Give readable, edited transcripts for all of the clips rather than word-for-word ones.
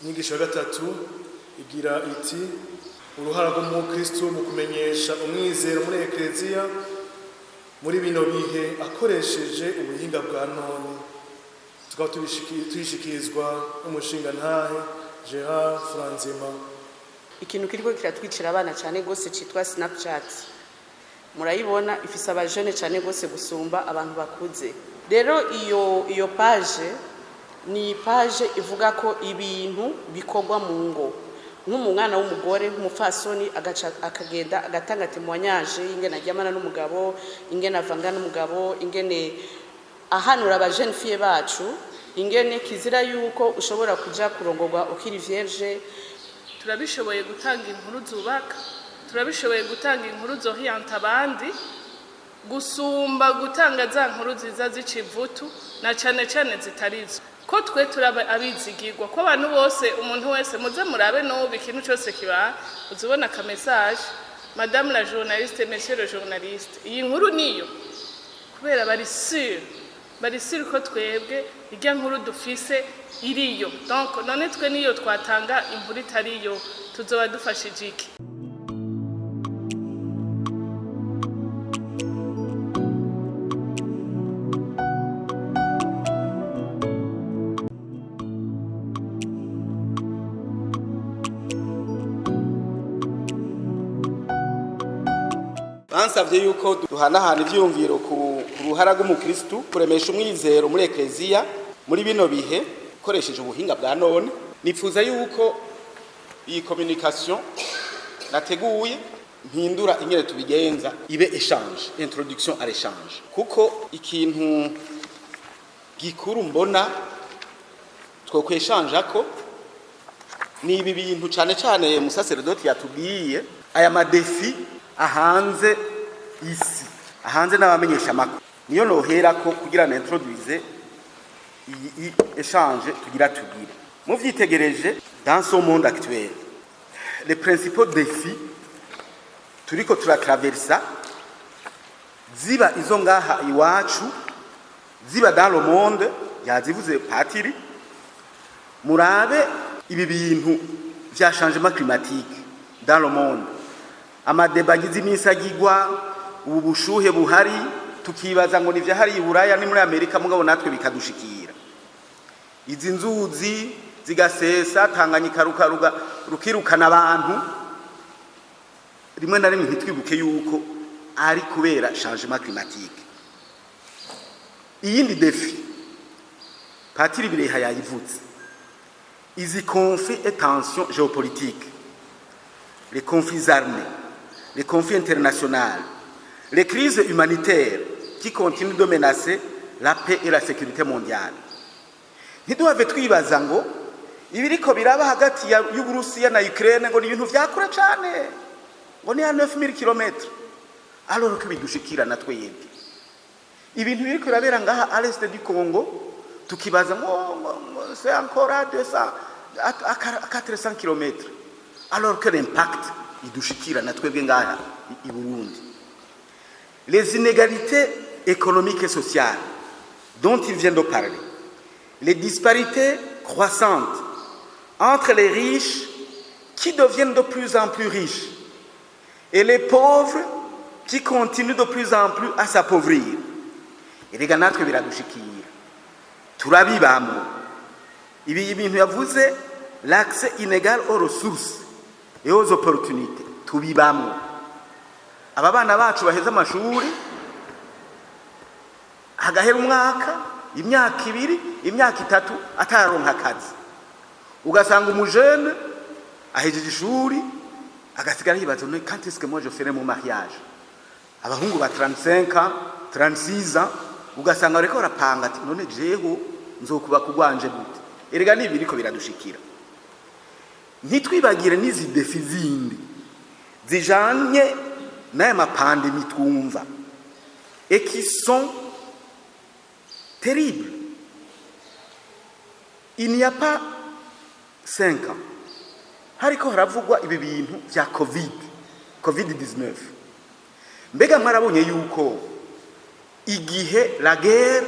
Inyigisho ya gatatu igira iti: "Uruhara rw'umukristo mu kumenyesha umwizero muri Ekleziya muri bino bihe akoresheje ubuhinga bwa none." Tukaba tuyishikirizwa n'umushingantahe Gerard Franzima. Ikintu kiriko kiratwicira abana cyane gose citwa Snapchat, murayibona, ifise abajene cyane gose gusumba abantu bakuze. Rero iyo page ni page ivuga ko ibintu bikorwa mu ngo, nk'umwana w'umugore, nk'umupfasoni, agaca akagenda agatanga témoignage y'ingene aryamana n'umugabo, ingene avanga n'umugabo, ingene ahanura aba jeunes filles bacu, ingene kizira yuko ushobora kuja kurongorwa ukiri vierge. Turabishoboye gutanga inkuru zubaka, turabishoboye gutanga inkuru zohiyanta abandi gusumba gutanga za nkuru ziza zica ivutu, na cane cane zitarizo, ko twe turaba abizigirwa ko abantu bose, umuntu wese muze murabe. N'ubu ikintu cyose kiba, uzubona aka message: "Madame la journaliste, monsieur le journaliste, iyi nkuru niyo?" Kubera bari sûr ko twebwe irya nkuru dufise iriyo. Donc none twe niyo twatanga inkuru itariyo, tuzoba dufashije iki? Bansabye yuko duhanahana ivyiyumviro ku ruhara rw'umukristu kuremesha umwizero muri Ekleziya muri bino bihe ukoresheje ubuhinga bwa none. Nipfuza yuko iyi communication nateguye mpindura ingene tubigenza, ibe échange, introduction à l'échange, kuko ikintu gikuru mbona twokweshanja ko ni ibi bintu cane cane musaseredoti yatubwiye, aya ma défis ahanze isi, ahanze n'abamenyesha amakuru. Niyo noherako kugira na introduise iyi échange tugira tugire. Muvyitegereje, dans ce monde actuel, les principaux défis turiko turatraversa, ziba izo ngaha iwacu, ziba dans le monde, yazivuze patiri. Murabe ibi bintu vya changement climatique dans le monde, ama débats agize iminsi agigwa, ubu bushuhe buhari, tukibaza ngo ni vyahari i Buraya ni muri Amerika, mugabo natwe bikadushikira. Izi nzuzi zigasesa, Tanganyika rukaruga rukirukana abantu, rimwe na rimwe ntitwibuke yuko ari kubera changement climatique. Iyindi défi, patiri Bireha yayivutse, izi conflits et tensions géopolitiques, les conflits armés, les conflits internationaux, les crises humanitaires qui continuent de menacer la paix et la sécurité mondiale. Ntiduhave twibaza ngo ibiriko biraba hagati y'Uburusiya na Ukraine ngo ni ibintu vyakure cane, ngo ni ya 9000 km, alors que bidushikira na twebwe. Ibintu biriko birabera ngaha à l'est du Congo, tukibaza ngo c'est encore à 200 à 400 km, alors que l'impact idushikira na twebwe ngaha i Burundi. Les inégalités économiques et sociales dont il vient de parler, les disparités croissantes entre les riches qui deviennent de plus en plus riches et les pauvres qui continuent de plus en plus à s'appauvrir. Erega natwe biradushikira, turabibamwo. Ibi ibintu yavuze, l'accès inégal aux ressources et aux opportunités, tubibamwo. Aba bana bacu baheze amashuri, hagahera umwaka, imyaka 2, imyaka 3, atararonka akazi. Ugasanga umujene ahejeje ishuri, agasigara yibaza: "None quand est-ce que moi je ferai mon mariage?" Abahungu ba 35 ans, 36 ans, ugasanga bariko barapanga ati: "None jeho nzokuba kugwanje gute?" Erega nibi biriko biradushikira. Ntitwibagire n'izi défis zindi zijanye n'aya ma pandémies twumva et qui sont terribles. Il n'y a pas 5 ans, hariko haravugwa ibi bintu vya covid 19. Mbega mwarabonye yuko igihe la guerre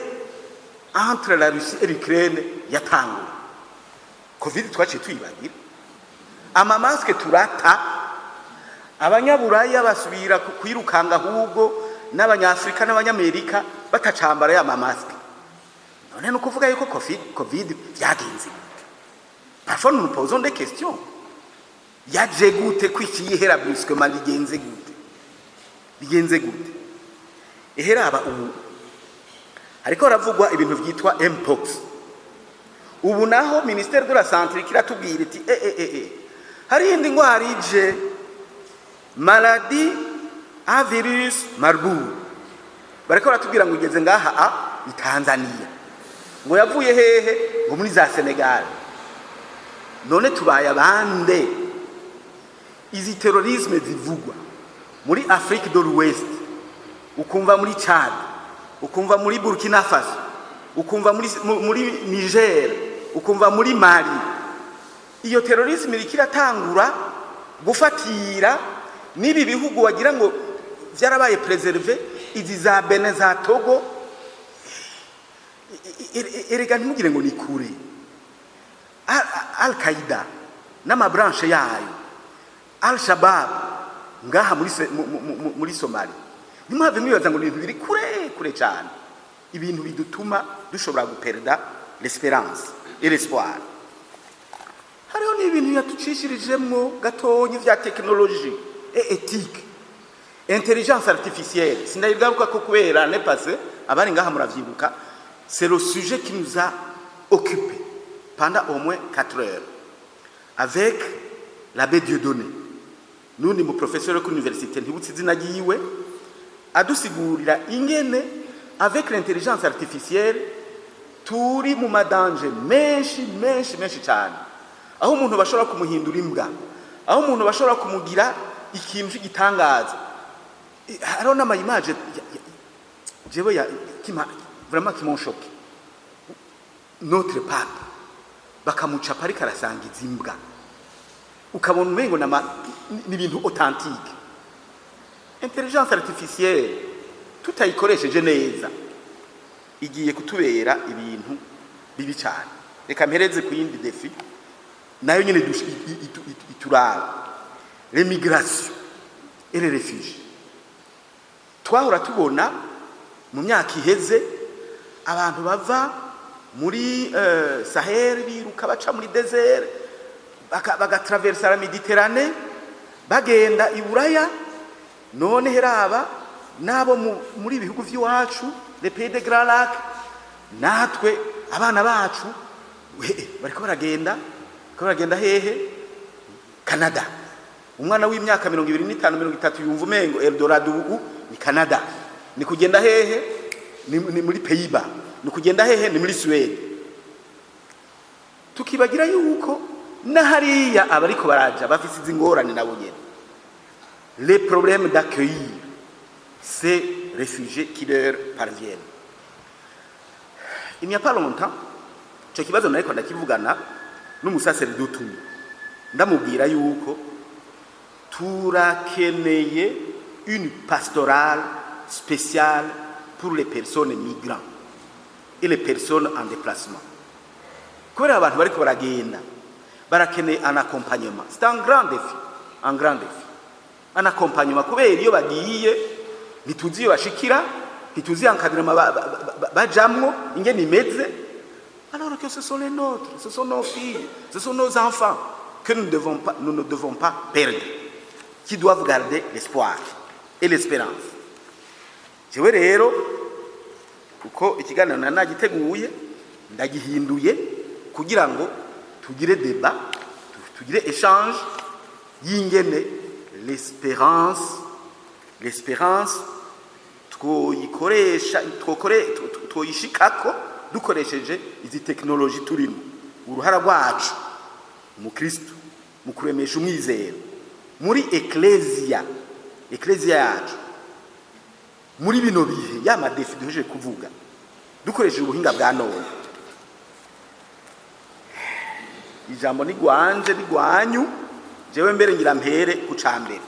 entre la Russie et l'Ukraine yatangura, Covid twaciye tuyibagira, ama masques turata, abanyaburaya basubira kwirukanga ahubwo n'abanyafrika n'abanyamerika batacambara ya ma masques. None ni ukuvuga yuko Covid vyagenze gute? Parfois nous nous posons des questions: yaje gute kwikiyihera brusquement? Bigenze gute? Bigenze gute? Eheraba ubu hariko haravugwa ibintu vyitwa mpox. Ubu naho ministère de la Santé kiratubwira iti: "E e e e, hari iyindi ndwara ije, maladie à virus Marburg." Bariko baratubwira ngo igeze ngaha a i Tanzania, ngo yavuye hehe? Ngo muri za Senegal. None tubaye abande? Izi terrorisme zivugwa muri Afrique de l'Ouest, ukumva muri Chad, ukumva muri Burkina Faso, ukumva muri Niger, ukumva muri Mali, iyo terrorisme iriko iratangura gufatira n'ibi bihugu wagira ngo vyarabaye préservé, izi za Benin, za Togo. Erega ntimugire ngo ni kure. Al Qaida n'ama branches yayo, Al Shabab ngaha muri Somalia, ntimuhave mwibaza ngo ni ibintu biri kure kure cyane, ibintu bidutuma dushobora guperda l'espérance et l'espoir. Hariho n'ibintu yatucishirijemwo gatonyi vya technologie et éthique, intelligence artificielle. Sindayigaruka ko kubera l'année passée abari ngaha muravyibuka, c'est le sujet qui nous a occupé pendant au moins 4 heures avec l'abbé Dieudonné n'undi mu professeur ku université, ntibutse izina ryiwe, adusigurira ingene avec l'intelligence artificielle turi mu ma dangers menshi menshi menshi cyane, aho umuntu bashobora kumuhindura imbwa, aho umuntu bashobora kumugira ikintu cy'igitangaza. Hariho n'ama images jewe ya qui m'a vraiment, qui m'ont choqué: notre pape bakamucapa ariko arasangiza imbwa, ukabona umengo ni ibintu authentique. Intelligence artificielle tutayikoresheje neza igiye kutubera ibintu bibi cyane. Reka mpereze ku yindi défi nayo nyine ituraba, les migrations et les réfugiés. Twahora tubona mu myaka iheze abantu bava muri Sahel biruka baca muri désert, bagatraversa la Méditerranée, bagenda i Buraya. None heraba nabo muri ibihugu vy'iwacu, les pays des Grands Lacs, natwe abana bacu bariko baragenda hehe? Canada. Umwana w'imyaka 25, 30 yumva umengo Eldorado ubu ni Canada. Ni kugenda hehe? Ni muri Pays-Bas. Ni kugenda hehe? Ni muri Suède. Tukibagira yuko na hariya abariko baraja bafise izi ngorane nabo nyene, les problèmes d'accueillir ces réfugiés qui leur parviennent. Il n'y a pas longtemps ico kibazo nariko ndakivugana n'umusaseredoti umwe, ndamubwira yuko turakeneye une pastorale spéciale pour les personnes migrants et les personnes en déplacement, kubera abantu bariko baragenda barakeneye un accompagnement. C'est un grand défi, un grand défi, un accompagnement, kubera iyo bagiye ntituzi iyo bashikira, ntituzi encadrement bajamwo ingene imeze, alors que ce sont les nôtres, ce sont nos filles, ce sont nos enfants que nous ne devons pas perdre, qui doivent garder l'espoir et l'espérance. Jewe rero kuko ikiganiro nari nagiteguye ndagihinduye kugira ngo tugire débat, tugire échange y'ingene l'espérance twoyikoresha, twoyishikako dukoresheje izi technologies turimo, uruhara rwacu umukristo mu kuremesha umwizero muri ekleziya yacu muri bino bihe ya ma défis duhejeje kuvuga, dukoresheje ubuhinga bwa none. Ijambo ni gwanje, ni gwanyu. Jewe mbere ngira mpere ku cambere: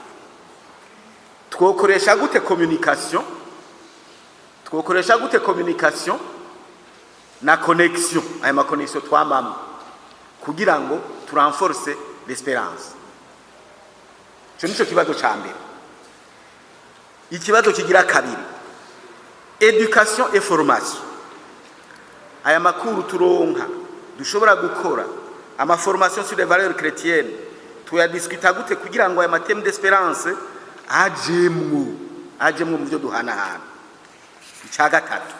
twokoresha gute communication? Twokoresha gute communication na connexion, aya ma connexion twamamwe, Kugira ngo turenforce l'espérance. Ico nico kibazo ca mbere. Ikibazo kigira kabiri, éducation et formation. Aya makuru turonka, dushobora gukora ama formation sur les valeurs chrétiennes, tuyadiscuta gute kugira ngo aya ma thèmes d'espérance ajemwo mu byo duhanahana? Icya gatatu,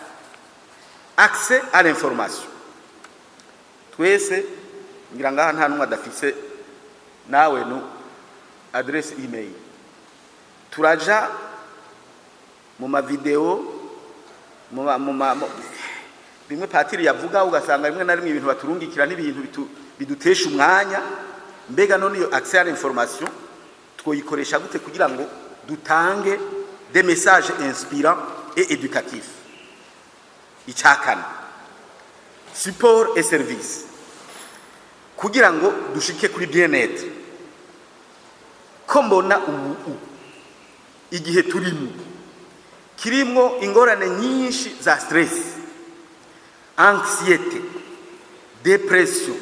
accès à l'information. Twese ngira ngaha nta n'umwe adafise nawe no adresse email. Turaja mu ma vidéos, bimwe patiri yavuga, ugasanga rimwe na rimwe ibintu baturungikira n'ibintu bidutesha umwanya. Mbega none iyo accès à l'information twoyikoresha gute kugira ngo dutange des messages inspirants et éducatifs? Icya kane, support et service, kugira ngo dushike kuri bien-être. Ko mbona ubu igihe turimo kirimwo ingorane nyinshi za stress, anxiété, dépression,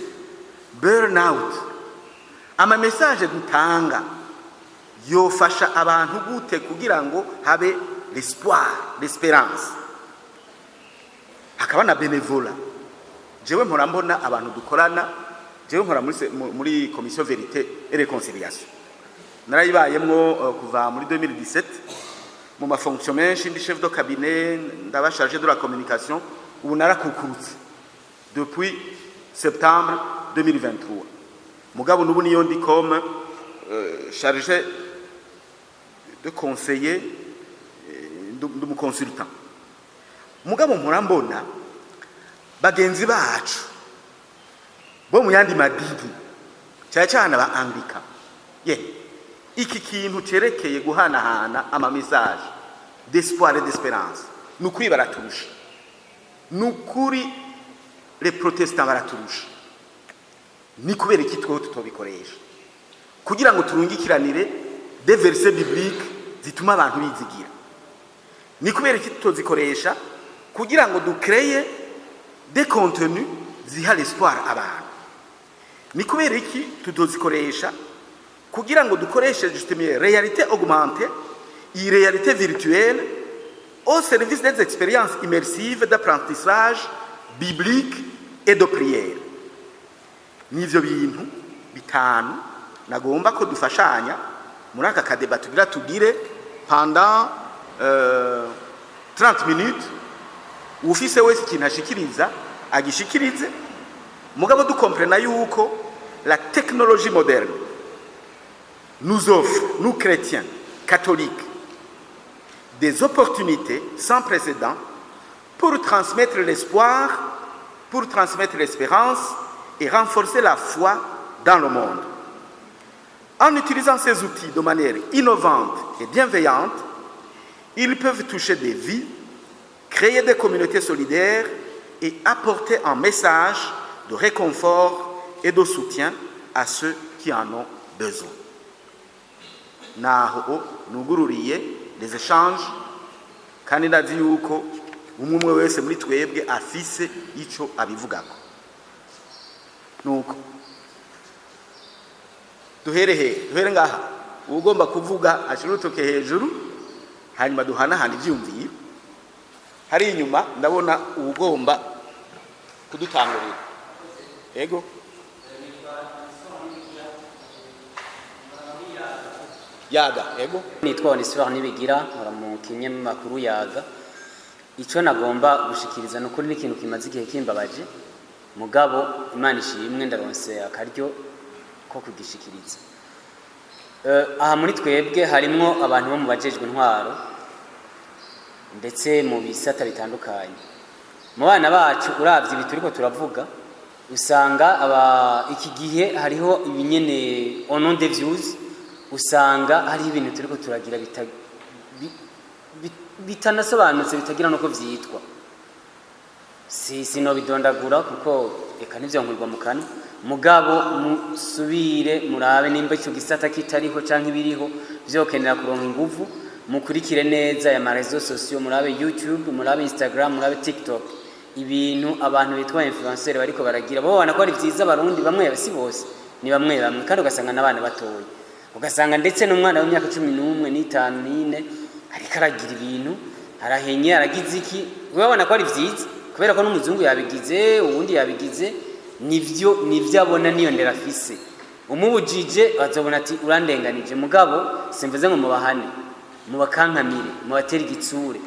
burn-out, ama messages dutanga yofasha abantu gute kugira ngo habe l'espoir, l'espérance? Hakaba na bénévolat. Jewe mpora mbona abantu dukorana. Jewe nkora muri commission vérité et réconciliation. Narayibayemwo kuva muri 2017 mu ma fonctions menshi, ndi chef de cabinet, ndaba chargé de la communication. Ubu narakukurutse depuis septembre 2023, mugabo nubu niyo ndi comme chargé de conseiller, ndi umu consultant. Mugabo mpora mbona bagenzi bacu bo mu yandi madini, cyane cyane aba anglika, ye iki kintu cerekeye guhanahana ama messages d'espoir et d'espérance, ni ukuri baraturusha. Ni ukuri, les protestants baraturusha. Ni kubera iki tweho tutobikoresha kugira ngo turungikiranire des versets bibliques zituma abantu bizigira? Ni kubera iki tutozikoresha kugira ngo dukreye des contenus ziha l'espoir abantu? Ni kubera iki tutozikoresha kugira ngo dukoreshe justement réalité augmentée, iyi réalité virtuelle, au service des expériences immersives d'apprentissage biblique et de prière? N'ivyo bintu bitanu nagomba ko dufashanya muri aka ka débat tugira tugire pendant 30 minutes. Ufise wese ikintu ashikiriza agishikirize, mugabo dukomprena yuko la technologie moderne nous offre, nous chrétiens catholiques, des opportunités sans précédent pour transmettre l'espoir, pour transmettre l'espérance et renforcer la foi dans le monde. En utilisant ces outils de manière innovante et bienveillante, ils peuvent toucher des vies, créer des communautés solidaires et apporter un message de réconfort et de soutien à ceux qui en ont besoin. Naho nugururiye les échanges, kandi ndazi yuko umwe umwe wese muri twebwe afise ico abivugako. Nuko duhere he? Duhere ngaha. Ugomba kuvuga ashira urutoke hejuru, hanyuma duhanahana ivyumviro. Hari inyuma ndabona uwugomba kudutangurira. Ego, Yaga, ego. Nitwa Onesphore Nibigira, nkora mu kinyamakuru Yaga. Icyo nagomba gushikiriza ni ukuri n'ikintu kimaze igihe kimbabaje, mugabo Imana ishimwe ndaronse akaryo ko kugishikiriza. Aha muri twebwe harimwo abantu bo mu bajejwe intwaro, ndetse mu bisata bitandukanye. Mu bana bacu, uravye ibi turiko turavuga, usanga aba iki gihe hariho ibinyene au nom des views, usanga hariho ibintu turiko turagira bitanasobanutse, bitagira nuko vyitwa. Si sinobidondagura kuko eka nivyo nkwirwa mu kanwa. Mugabo musubire murabe nimba ico gisata kitariho canke ibiriho vyokenera kuronka inguvu. Mukurikire neza aya ma réseaux sociaux, murabe YouTube, murabe Instagram, murabe TikTok. Ibintu abantu bitwa influenceur bariko baragira, bo babona ko ari vyiza. Abarundi bamwe, si bose, ni bamwe bamwe, kandi ugasanga n'abana batoya, ugasanga ndetse n'umwana w'imyaka 11 n'itanu n'ine ariko aragira ibintu, arahenye, aragize iki, we babona ko ari vyiza kubera ko n'umuzungu yabigize, uwundi yabigize. Nivyo abona, niyo ndera afise. Umubujije azobona ati urandenganije. Mugabo simvuze ngo mubahane, mubakankamire, mubatere igitsure.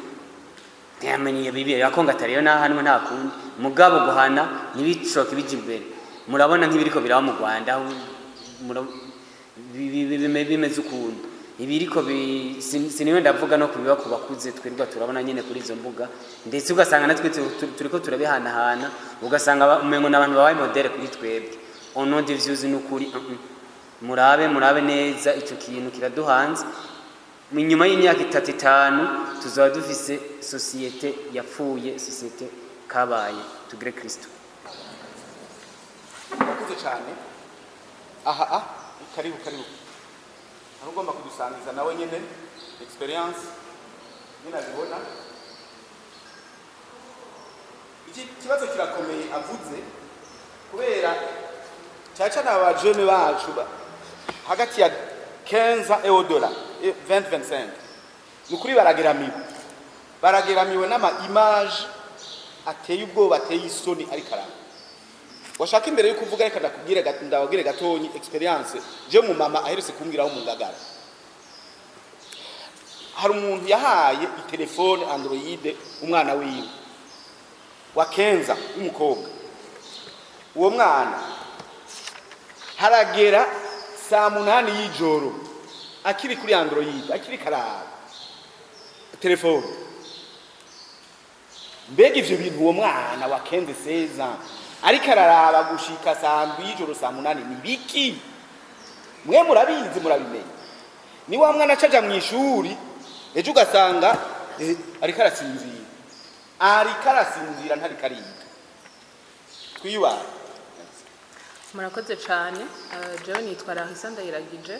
Ntiyamenye bibi akonga atariyo nahanwe, nta kundi. Mugabo guhana ntibicoke bija imbere. Murabona nk'ibiriko biraba mu Rwanda, aho bimeze ukuntu ibiriko siniwe ndavuga no kubiba ku bakuze. Twirirwa turabona nyene kuri izo mbuga, ndetse ugasanga natwe turiko turabihanahana, ugasanga umengo n'abantu babaye modèle kuri twebwe au nom de views. N'ukuri murabe, murabe neza, ico kintu kiraduhanze. Inyuma y'imyaka 3, 5, tuzaba dufise société yapfuye, société kabaye. Tugire Kristo. Murakoze cyane. Aha, karibu, karibu. Hari ugomba kudusangiza nawe nyine expérience nyine abibona. Iki kibazo kirakomeye avuze, kubera cyane cyane aba jeunes bacu hagati ya 15 et au-delà et 20, 25, ni ukuri barageramiwe, barageramiwe n'ama image ateye ubwoba, ateye isoni. Ariko araba washaka imbere yo kuvuga, reka ndakubwire ndababwire gatonyi expérience je mu mama aherutse kumbwiraho mu Ngagara. Hari umuntu yahaye itelefone Android umwana wiwe wa 15 w'umukobwa. Uwo mwana haragera saa 8 y'ijoro akiri kuri Android, akiri karaba telefone. Mbega ivyo bintu uwo mwana wa 15, 16 ariko araraba gushika saa 7 y'ijoro, saa 8, ni biki? Mwe murabizi, murabimenya. Ni wa mwana acaja mu ishuri ejo, ugasanga ariko arasinzira, ariko arasinzira, ntariko ariga. Twiyubare. Murakoze cyane. Jewe nitwa Rahisa Ndayiragije,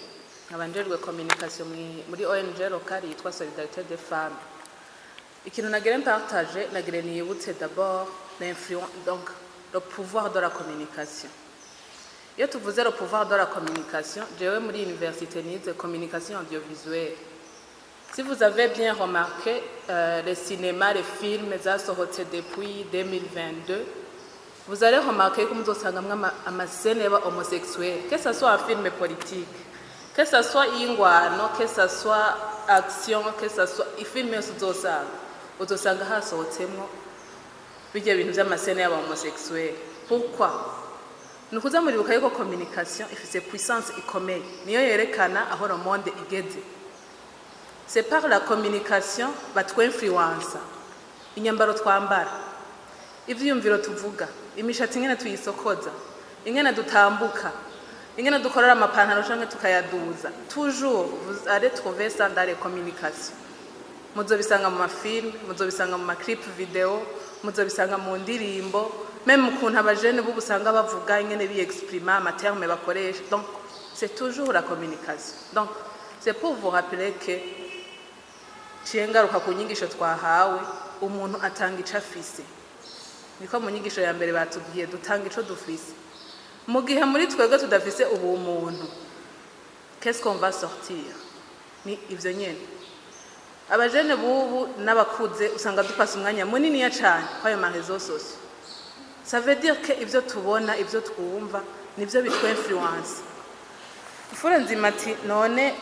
nkaba njejwe communication muri ONG locale yitwa Solidarité des Femmes. Ikintu nagire partage, nagire niyibutse d'abord l'influence, donc le pouvoir de la communication. Iyo tuvuze le pouvoir de la communication, jewe muri université nize communication audiovisuelle. Si vous avez bien remarqué, les cinémas, les films zasohotse depuis 2022, vous allez remarquer ko muzosangamwo ama scènes y'aba homosexuels, que ce soit un film politique, que ce soit ingwano, que ce soit action, que ce soit i film yose uzosanga, uzosanga hasohotsemwo bijya bintu vy'ama scènes y'aba homosexuels. Pourquoi? Ni ukuza muribuka yuko communication ifise puissance ikomeye, niyo yerekana aho le monde igeze. C'est par la communication batwinfluensa inyambaro twambara, ivyiyumviro tuvuga, imishatsi ingene tuyisokoza, ingene dutambuka, ingene dukorera amapantaro canke tukayaduza. Toujours vous allez trouver ça dans les communications. Muzobisanga mu ma films, muzobisanga mu ma clips vidéo, muzobisanga mu ndirimbo, même ukuntu abajene bubu usanga bavuga, ingene biexprima, ama termes bakoresha. Donc c'est toujours la communication. Donc c'est pour vous rappeler que ciye ngaruka ku nyigisho twahawe: umuntu atanga ico afise. Niko mu nyigisho ya mbere batubwiye, dutanga ico dufise. Mu gihe muri twebwe tudafise ubumuntu, qu'est-ce qu'on va sortir? Ni ivyo nyene. Abajene bubu n'abakuze usanga dupasa umwanya muniniya cane kw'ayo ma réseaux sociaux. Ça veut dire que ivyo tubona, ivyo twumva, nivyo bitwinfluence. Mfura nzima ati none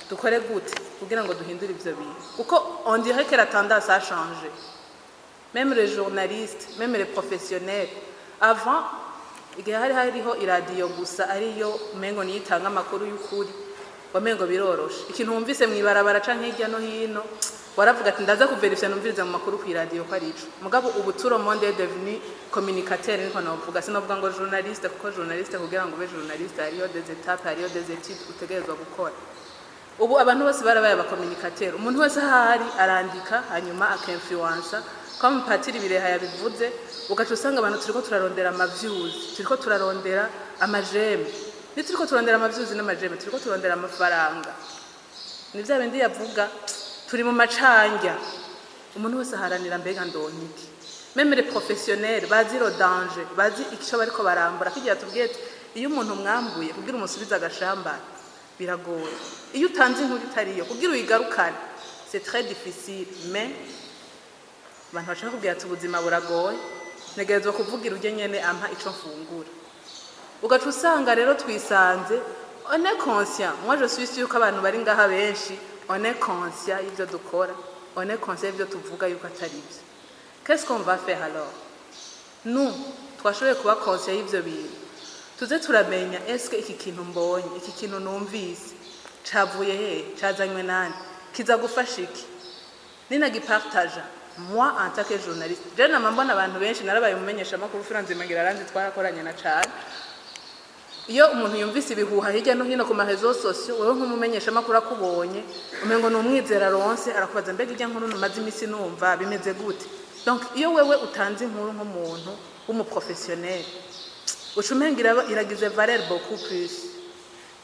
dukore gute kugira ngo duhindure ivyo bintu? Kuko on dirait que la tendance a changé, même les journalistes, même les professionnels. Avant, igihe hari hariho iradiyo gusa, ariyo umengo niyo itanga amakuru y'ukuri, wamengo biroroshe. Ikintu wumvise mw'ibarabara canke hirya no hino, waravuga ati ndaza kuverifya, numviriza mu makuru kw'iradiyo ko ari ico. Mugabo ubu tout le monde est devenu communicateur, niko novuga. Sinovuga ngo journaliste, kuko journaliste, kugira ngo ube journaliste, hariho des étapes, hariho des études utegerezwa gukora. Ubu abantu bose barabaye aba communicateurs. Umuntu wese ahari arandika, hanyuma akinfluensa, comme Patiri Bireha yabivuze. Ugaca usanga abantu turiko turarondera ama views, turiko turarondera ama j'aime. Nituriko turondera ama views n'ama j'aime, turiko turondera amafaranga. Ni vya bindi yavuga, turi mu macanja. Umuntu wese aharanira mbega ndonka iki. Même les professionnels bazi le danger, bazi icyo bariko barambura. Kigira tubwiye ati iyo umuntu mwambuye, kugira umusubize agashamba biragoye. Iyo utanze inkuru itariyo, kugira uyigarukane, c'est très difficile. Mais abantu bashaka kubwira ati ubuzima buragoye, ntegerezwa kuvugira ujye nyene ampa ico mfungura. Ugaca usanga rero twisanze on est conscient. Moi, je suis sûr ko abantu bari ngaha benshi, on est conscient y'ivyo dukora, on est conscient y'ivyo tuvuga yuko atari byo. Qu'est-ce qu'on va faire alors? Nous twashoboye kuba conscient y'ivyo bintu, tuze turamenya: est-ce que iki kintu mbonye, iki kintu numvise, cavuye hehe, cazanywe nande, kiza gufasha iki ninagipartaja? Moi, en tant que journaliste, je nama mbona abantu benshi, narabaye umumenyeshamakuru, Franz Mangira arandi, twarakoranye na cane. Iyo umuntu yumvise ibihuha hirya no hino ku ma réseaux sociaux, wewe nk'umumenyeshamakuru akubonye umengo ni umwizera ronse, arakubaza: "Mbega irya nkuru numaze iminsi numva bimeze gute?" Donc iyo wewe utanze inkuru nk'umuntu w'umuprofessionnel, uca umenga iragize valeur beaucoup plus.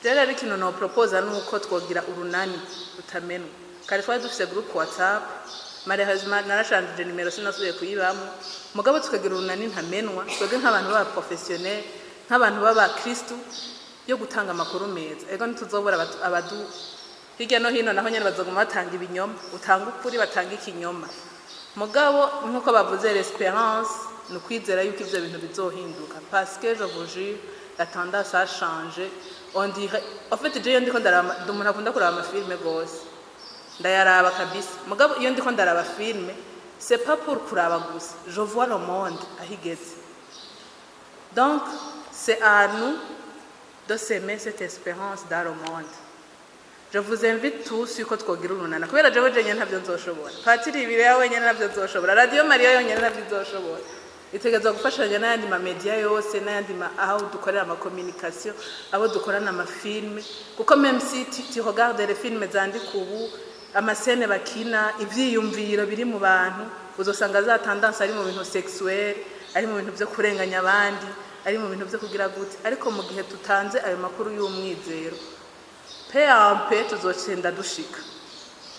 Rero ikintu no proposa nuko twogira urunani rutamenwa. Kare twari dufise groupe WhatsApp, malheureusement narashanjije nimero, sinasubiye kuyibamo. Mugabo tukagira urunani ntamenwa, twebwe nk'abantu b'aba professionnel, nk'abantu b'abakristu, yo gutanga amakuru meza. Ego, ntituzobora abadu hirya no hino, naho nyene bazoguma batanga ibinyoma. Utanga ukuri, batanga ikinyoma. Mugabo nk'uko bavuze, l'espérance ni ukwizera yuko ivyo bintu bizohinduka, parce que je vous jure, la tendance a changé. On dirait, en fait, je iyo ndiko ndaraba, ndi umuntu akunda kuraba amafilme gose, ndayaraba kabisa. Mugabo iyo ndiko ndaraba film, c'est pas pour kuraba gusa, je vois le monde aho igeze. Donc c'est à nous de semer cette espérance dans le monde. Je vous invite tous yuko twogira urunana, kubera jewe jenyine ntabyo nzoshobora, patiri Ibireya wenyine ntabyo nzoshobora, Radiyo Mariya yonyine ntabyo nzoshobora. Itegerezwa gufashanya n'ayandi mamedia yose, n'ayandi aho dukorera amacommunication, abo dukorana amafilme, kuko même si tu regardes les films zandika ubu, amascènes bakina, ivyiyumviro biri mu bantu, uzosanga za tendance ari mu bintu sexuel, ari mu bintu vyo kurenganya abandi, ari mu bintu vyo kugira gute. Ariko mu gihe tutanze ayo makuru y'umwizero, peu à peu tuzocenda dushika.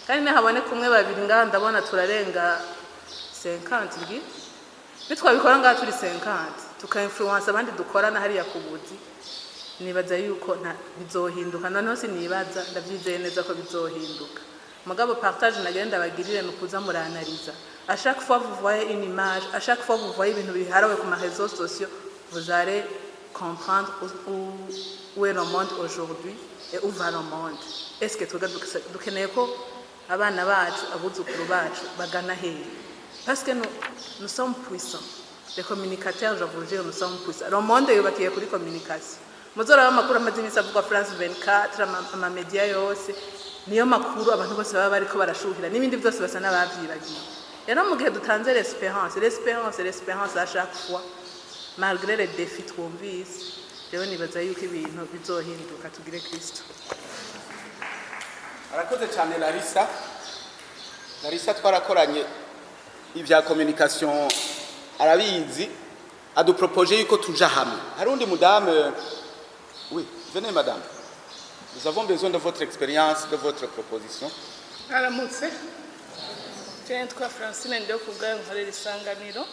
Kandi nihaboneka umwe, babiri, ngaha ndabona turarenga 50. Ngi nitwabikora ngaha turi 50, tuka-influence abandi dukorana hariya ku buzi, nibaza yuko nta bizohinduka. Noneho sinibaza, ndavyizeye neza ko bizohinduka. Mugabo partage nagenda bagirire ni ukuza muranariza. À chaque fois vous voyez une image, à chaque fois vous voyez ibintu biharawe ku ma réseaux sociaux, vous allez comprendre où est le monde aujourd'hui et où va le monde. Est-ce que twebwe dukeneye ko abana bacu, abuzukuru bacu bagana hehe? Parce que nous, nous sommes puissants, les communicateurs. Je vous jure, nous sommes puissants. Le monde yubakiye kuri communication. Muzoraba amakuru amaze iminsi avugwa, France 24, amamedia yose, niyo makuru abantu bose baba bariko barashuhira, n'ibindi byose basa n'abavyibagiye. Rero mu gihe dutanze l'espérance, l'espérance, l'espérance à chaque fois, malgré les défis twumvise, rero nibaza yuko ibintu bizohinduka. Tugire Kristo. Arakoze cyane Larissa. Larissa twarakoranye ibya communication, arabizi. Adupropoje yuko tuja hamwe. Hari undi mudame. Oui, venez madame, nous avons besoin de votre expérience, de votre proposition. Aramutse. Je nitwa Francine Ndiyo kubwayo, nkorera Isanganiro.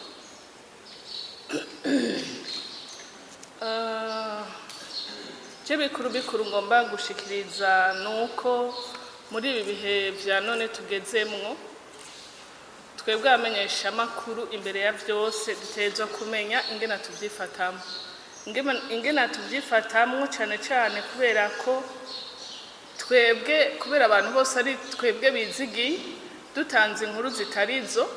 Je bikuru bikuru ngomba gushikiriza ni uko muri ibi bihe vya none tugezemwo, twebwe abamenyeshamakuru, imbere ya vyose dutegerezwa kumenya ingene tuvyifatamwo. Ingene tuvyifatamwo cane cane, kubera ko twebwe, kubera abantu bose ari twebwe bizigiye, dutanze inkuru zitarizo,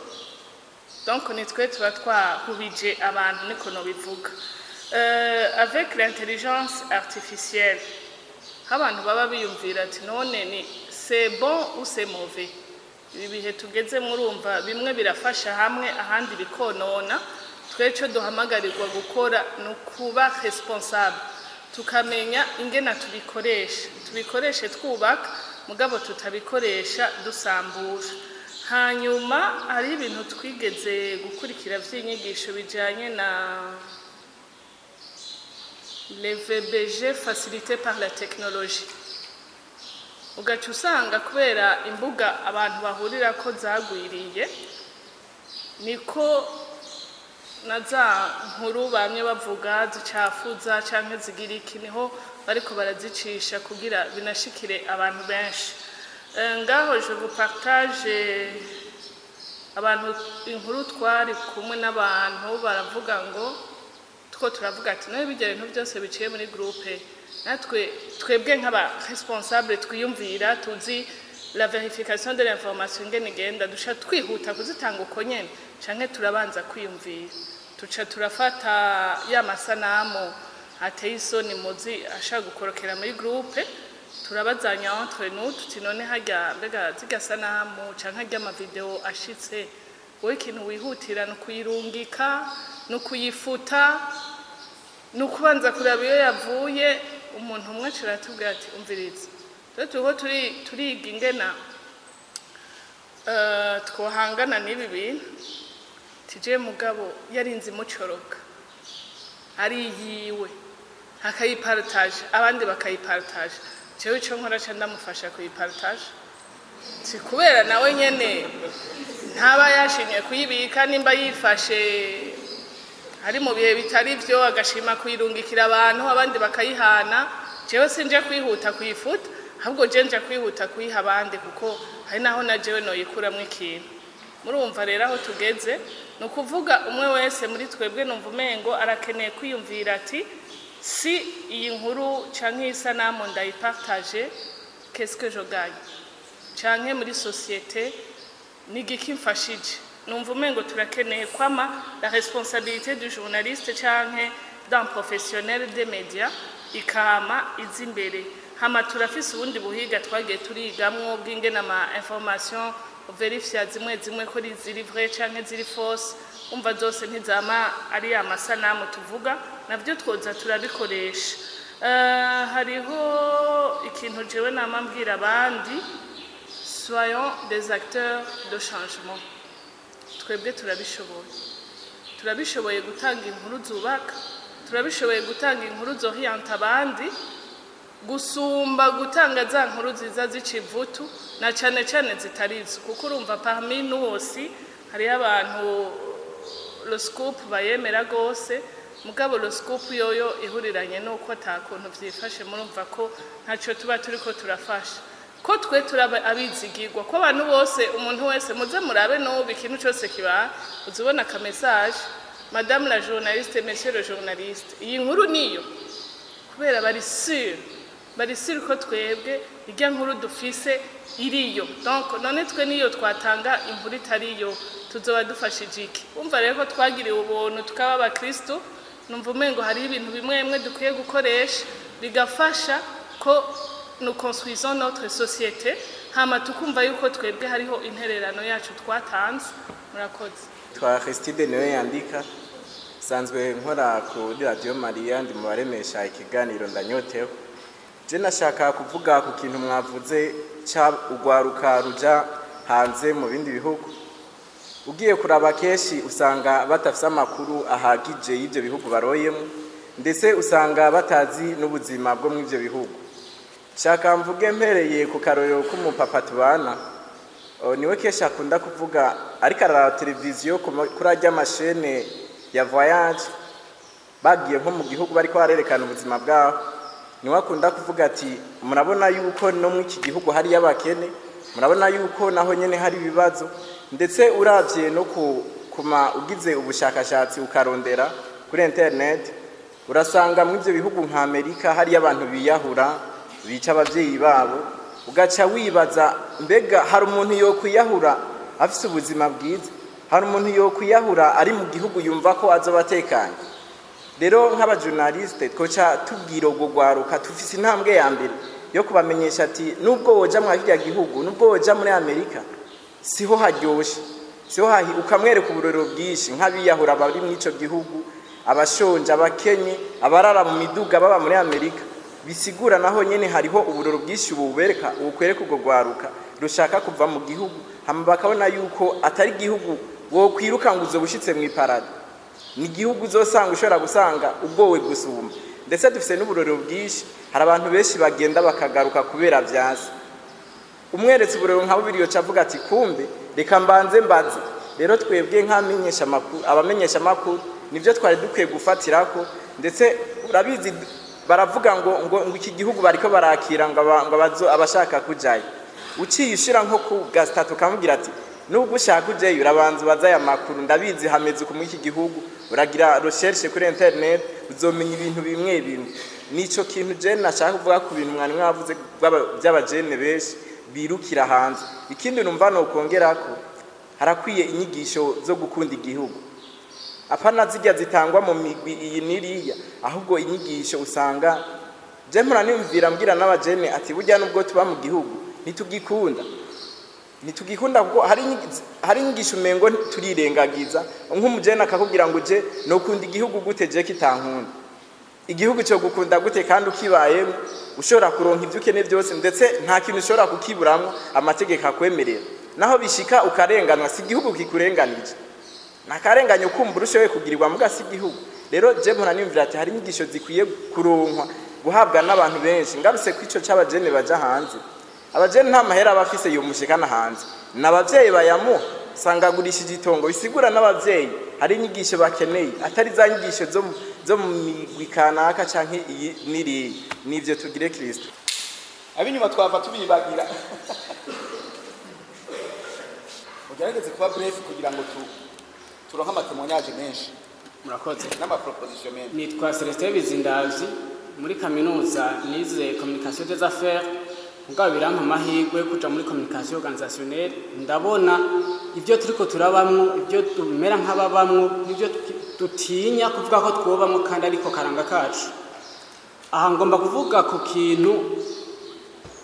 donc ni twe tuba twahubije abantu, niko nobivuga. Avec l'intelligence artificielle, abantu baba biyumvira ati none ni c'est bon ou c'est mauvais? Ibi bihe tugeze, murumva bimwe birafasha hamwe, ahandi bikonona. Twe ico duhamagarirwa gukora ni ukuba responsable, tukamenya ingena tubikoresha, tubikoreshe twubaka, mugabo tutabikoresha dusambura. Hanyuma hariho ibintu twigeze gukurikira vy'inyigisho bijanye na les VBG facilité par la technologie, ugaca usanga kubera imbuga abantu bahurira ko zagwiriye, niko Na za nkuru bamwe bavuga zicafuza canke zigira iki, niho bariko barazicisha kugira binashikire abantu benshi. Ngaho je vous partage abantu inkuru twari kumwe n'abantu baravuga ngo two turavuga ati nawe bijya bintu byose biciye muri groupe, natwe twebwe nk'aba responsable twiyumvira, tuzi la vérification de l'information ingene igenda, duca twihuta kuzitanga uko nyene canke turabanza kwiyumvira? Tuca turafata ya masanamu ateye isoni muzi ashaka gukorokera muri groupe, turabazanya entre nous tuti: "None harya mbega zirya sanamu canke harya amavideo ashitse, wowe ikintu wihutira ni ukuyirungika, ni ukuyifuta, ni ukubanza kuraba iyo yavuye?" Umuntu umwe aca aratubwira ati: "Umviriza, twe turiko turiga ingena twohangana n'ibi bintu." Tije mugabo yarinze imucoroka ari yiwe, akayipartage, abandi bakayipartage, jewe ico nkora ca ndamufasha kuyipartage, si kubera nawe nyene ntaba yashimye kuyibika, nimba yifashe ari mu bihe bitari byo agashima kuyirungikira abantu, abandi bakayihana, jewe sinje kwihuta kuyifuta, ahubwo je nja kwihuta kuyiha abandi, kuko hari naho na jewe noyikuramwo ikintu. Murumva rero aho tugeze, ni ukuvuga umwe wese muri twebwe numva umengo arakeneye kwiyumvira ati: "Si iyi nkuru canke iyi sanamu ndayipartage, qu'est-ce que je gagne? Canke muri société ni igiki mfashije?" Numva umengo turakeneye kwama la responsabilité du journaliste canke d'un professionnel des médias ikama iza imbere. Hama turafise ubundi buhiga twagiye turigamwo bw'ingene ama information verifya zimwe zimwe ko ziri vrai canke ziri fausse. Umva, zose ntizama ari amasanamu tuvuga, navyo twoza turabikoresha. Hariho ikintu jewe nama mbwira abandi: soyons des acteurs de changement. Twebwe turabishoboye, turabishoboye gutanga inkuru zubaka, turabishoboye gutanga inkuru zoriyanta abandi gusumba gutanga za nkuru ziza zica ivutu, na cane cane zitarizo, kuko urumva parmi nous aussi hariho abantu le scoop bayemera gose, mugabo le scoop yoyo ihuriranye n'uko ata kuntu vyifashe. Murumva ko ntaco tuba turiko turafasha, ko twe turaba abizigirwa ko abantu bose, umuntu wese muze murabe n'ubu ikintu cose kiba, uzubona aka message: "Madame la journaliste, monsieur le journaliste, iyi nkuru niyo?" Kubera bari sûr ko twebwe irya nkuru dufise iriyo. Donc none twe niyo twatanga inkuru itariyo, tuzoba dufashije iki? Umva rero ko twagiriwe ubuntu tukaba abakristo, numva umengo hariho ibintu bimwe bimwe dukwiye gukoresha bigafasha ko nous construisons notre société, hama tukumva yuko twebwe hariho intererano yacu twatanze. Murakoze. Twa Christine niwe yandika, sanzwe nkora kuri Radio Maria, ndi mu baremesha ikiganiro Ndanyotewe. Je nashaka kuvuga ku kintu mwavuze ca ugwaruka ruja hanze mu bindi bihugu. Ugiye kuraba, kenshi usanga batafise amakuru ahagije y'ivyo bihugu baroyemo, ndetse usanga batazi n'ubuzima bwo mu ivyo bihugu. Shaka mvuge mpereye ku karorero k'umupapa tubana. Niwe kenshi akunda kuvuga, ariko araraba televiziyo kuri arya mashene ya voyage, bagiye nko mu gihugu bariko barerekana ubuzima bwaho, niwe akunda kuvuga ati: "Murabona yuko no muri iki gihugu hariyo abakene, murabona yuko naho nyene hari ibibazo." Ndetse uravye no ku kuma ugize ubushakashatsi ukarondera kuri internet, urasanga muri ivyo bihugu nka Amerika hariyo abantu biyahura, bica abavyeyi babo. Ugaca wibaza: mbega hari umuntu yokwiyahura afise ubuzima bwiza? Hari umuntu yokwiyahura ari mu gihugu yumva ko azoba atekanye? Rero nk'abajournaliste twoca tubwira urwo rwaruka, tufise intambwe ya mbere yo kubamenyesha ati: nubwo woja mwa kirya gihugu, nubwo woja muri Amerika, siho haryoshe, siho hahi. Ukamwereka uburorero bwinshi nk'abiyahura bari muri ico gihugu, abashonje, abakenye, abarara mu miduga baba muri Amerika. Bisigura naho nyene hariho uburoro bwinshi bubereka, bukwereka urwo rwaruka rushaka kuva mu gihugu, hama bakabona yuko atari igihugu wokwiruka ngo uzoba ushitse mw'iparade. Ni igihugu uzosanga, ushobora gusanga ubwowe gusumba. Ndetse dufise n'uburorero bwinshi, hari abantu benshi bagenda bakagaruka kubera vyanse. Umweretse uburorero nka bubiri, yoca avuga ati: "Kumbe reka mbanze mbaze." Rero twebwe nk'amenyesha makuru, abamenyesha makuru, nivyo twari dukwiye gufatirako. Ndetse urabizi, baravuga ngo iki gihugu bariko barakira ngo abashaka kujayo. Uciye ushira nko ku gatatu ukamubwira ati: "Nubwo ushaka ujeyo, urabanza ubaze aya makuru. Ndabizi hameze uku muri iki gihugu, uragira recherche kuri internet, uzomenya ibintu bimwe bimwe." Nico kintu je nashaka kuvuga ku bintu mwari mwavuze by'abajene benshi birukira hanze. Ikindi numva nokongerako, harakwiye inyigisho zo gukunda igihugu, apana zijya zitangwa mu migwi iyi n'iriya, ahubwo inyigisho usanga je mpora niyumvira, mbwira n'abajene ati: "Burya nubwo tuba mu gihugu, ntitugikunda, ntitugikunda," kuko hari inyigisho umengo turirengagiza. Nk'umujene akakubwira ngo: "Je nokunda igihugu gute je kitankunda?" Igihugu cyo gukunda gute kandi ukibayemo ushobora kuronka ibyo ukeneye byose, ndetse nta kintu ushobora kukiburamwo, amategeko akwemerera? Naho bishika ukarenganwa, si igihugu kikurenganije, nakarenganye ukumva urushoboye kugirirwa, muga si igihugu. Rero je mpora niyumvira ati hari inyigisho zikwiye kuronkwa, guhabwa n'abantu benshi. Ngarutse ku ico c'abajene baja hanze, abajene nta mahera aba afise yomushikana hanze, n'abavyeyi bayamuha, usanga agurishije itongo. Bisigura n'abavyeyi hari inyigisho bakeneye, atari za nyigisho zo mu migwi kanaka canke iyi n'iriya. Nivyo, tugire Kristo. Ab'inyuma twava tubibagira. Mugerageze kuba bref kugira ngo turonke ama témoignages menshi Murakoze. n'ama propositions menshi. Nitwa Celestin Bizindavyi. Muri kaminuza nize communication des affaires, mugabo birampa amahirwe yo kuja muri communication organisationnelle. Ndabona ibyo turiko turabamwo, ibyo tumera nk'ababamwo, n'ibyo dutinya kuvuga ko twobamwo kandi ariko karanga kacu. Aha ngomba kuvuga ku kintu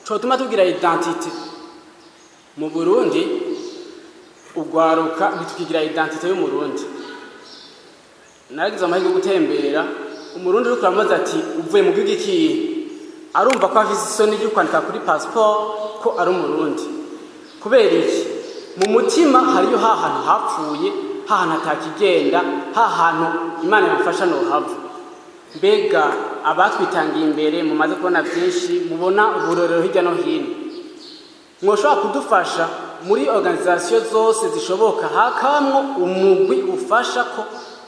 cotuma tugira identité mu Burundi. Ugwaruka ntitukigira identité y'Umurundi. Naragize amahirwe yo gutembera. Umurundi uriko uramubaza ati: "Uvuye mu gihugu ikihe?" arumva ko afise isoni ryo kwandika kuri passport ko ari Umurundi. Kubera iki? Mu mutima hariyo ha hantu hapfuye, ha hantu hatakigenda, ha hantu Imana yamfasha nohava. Mbega abatwitangiye imbere, mumaze kubona byinshi, mubona uburorero hirya no hino, mwoshobora kudufasha muri organisation zose zishoboka hakabamwo umugwi ufasha ko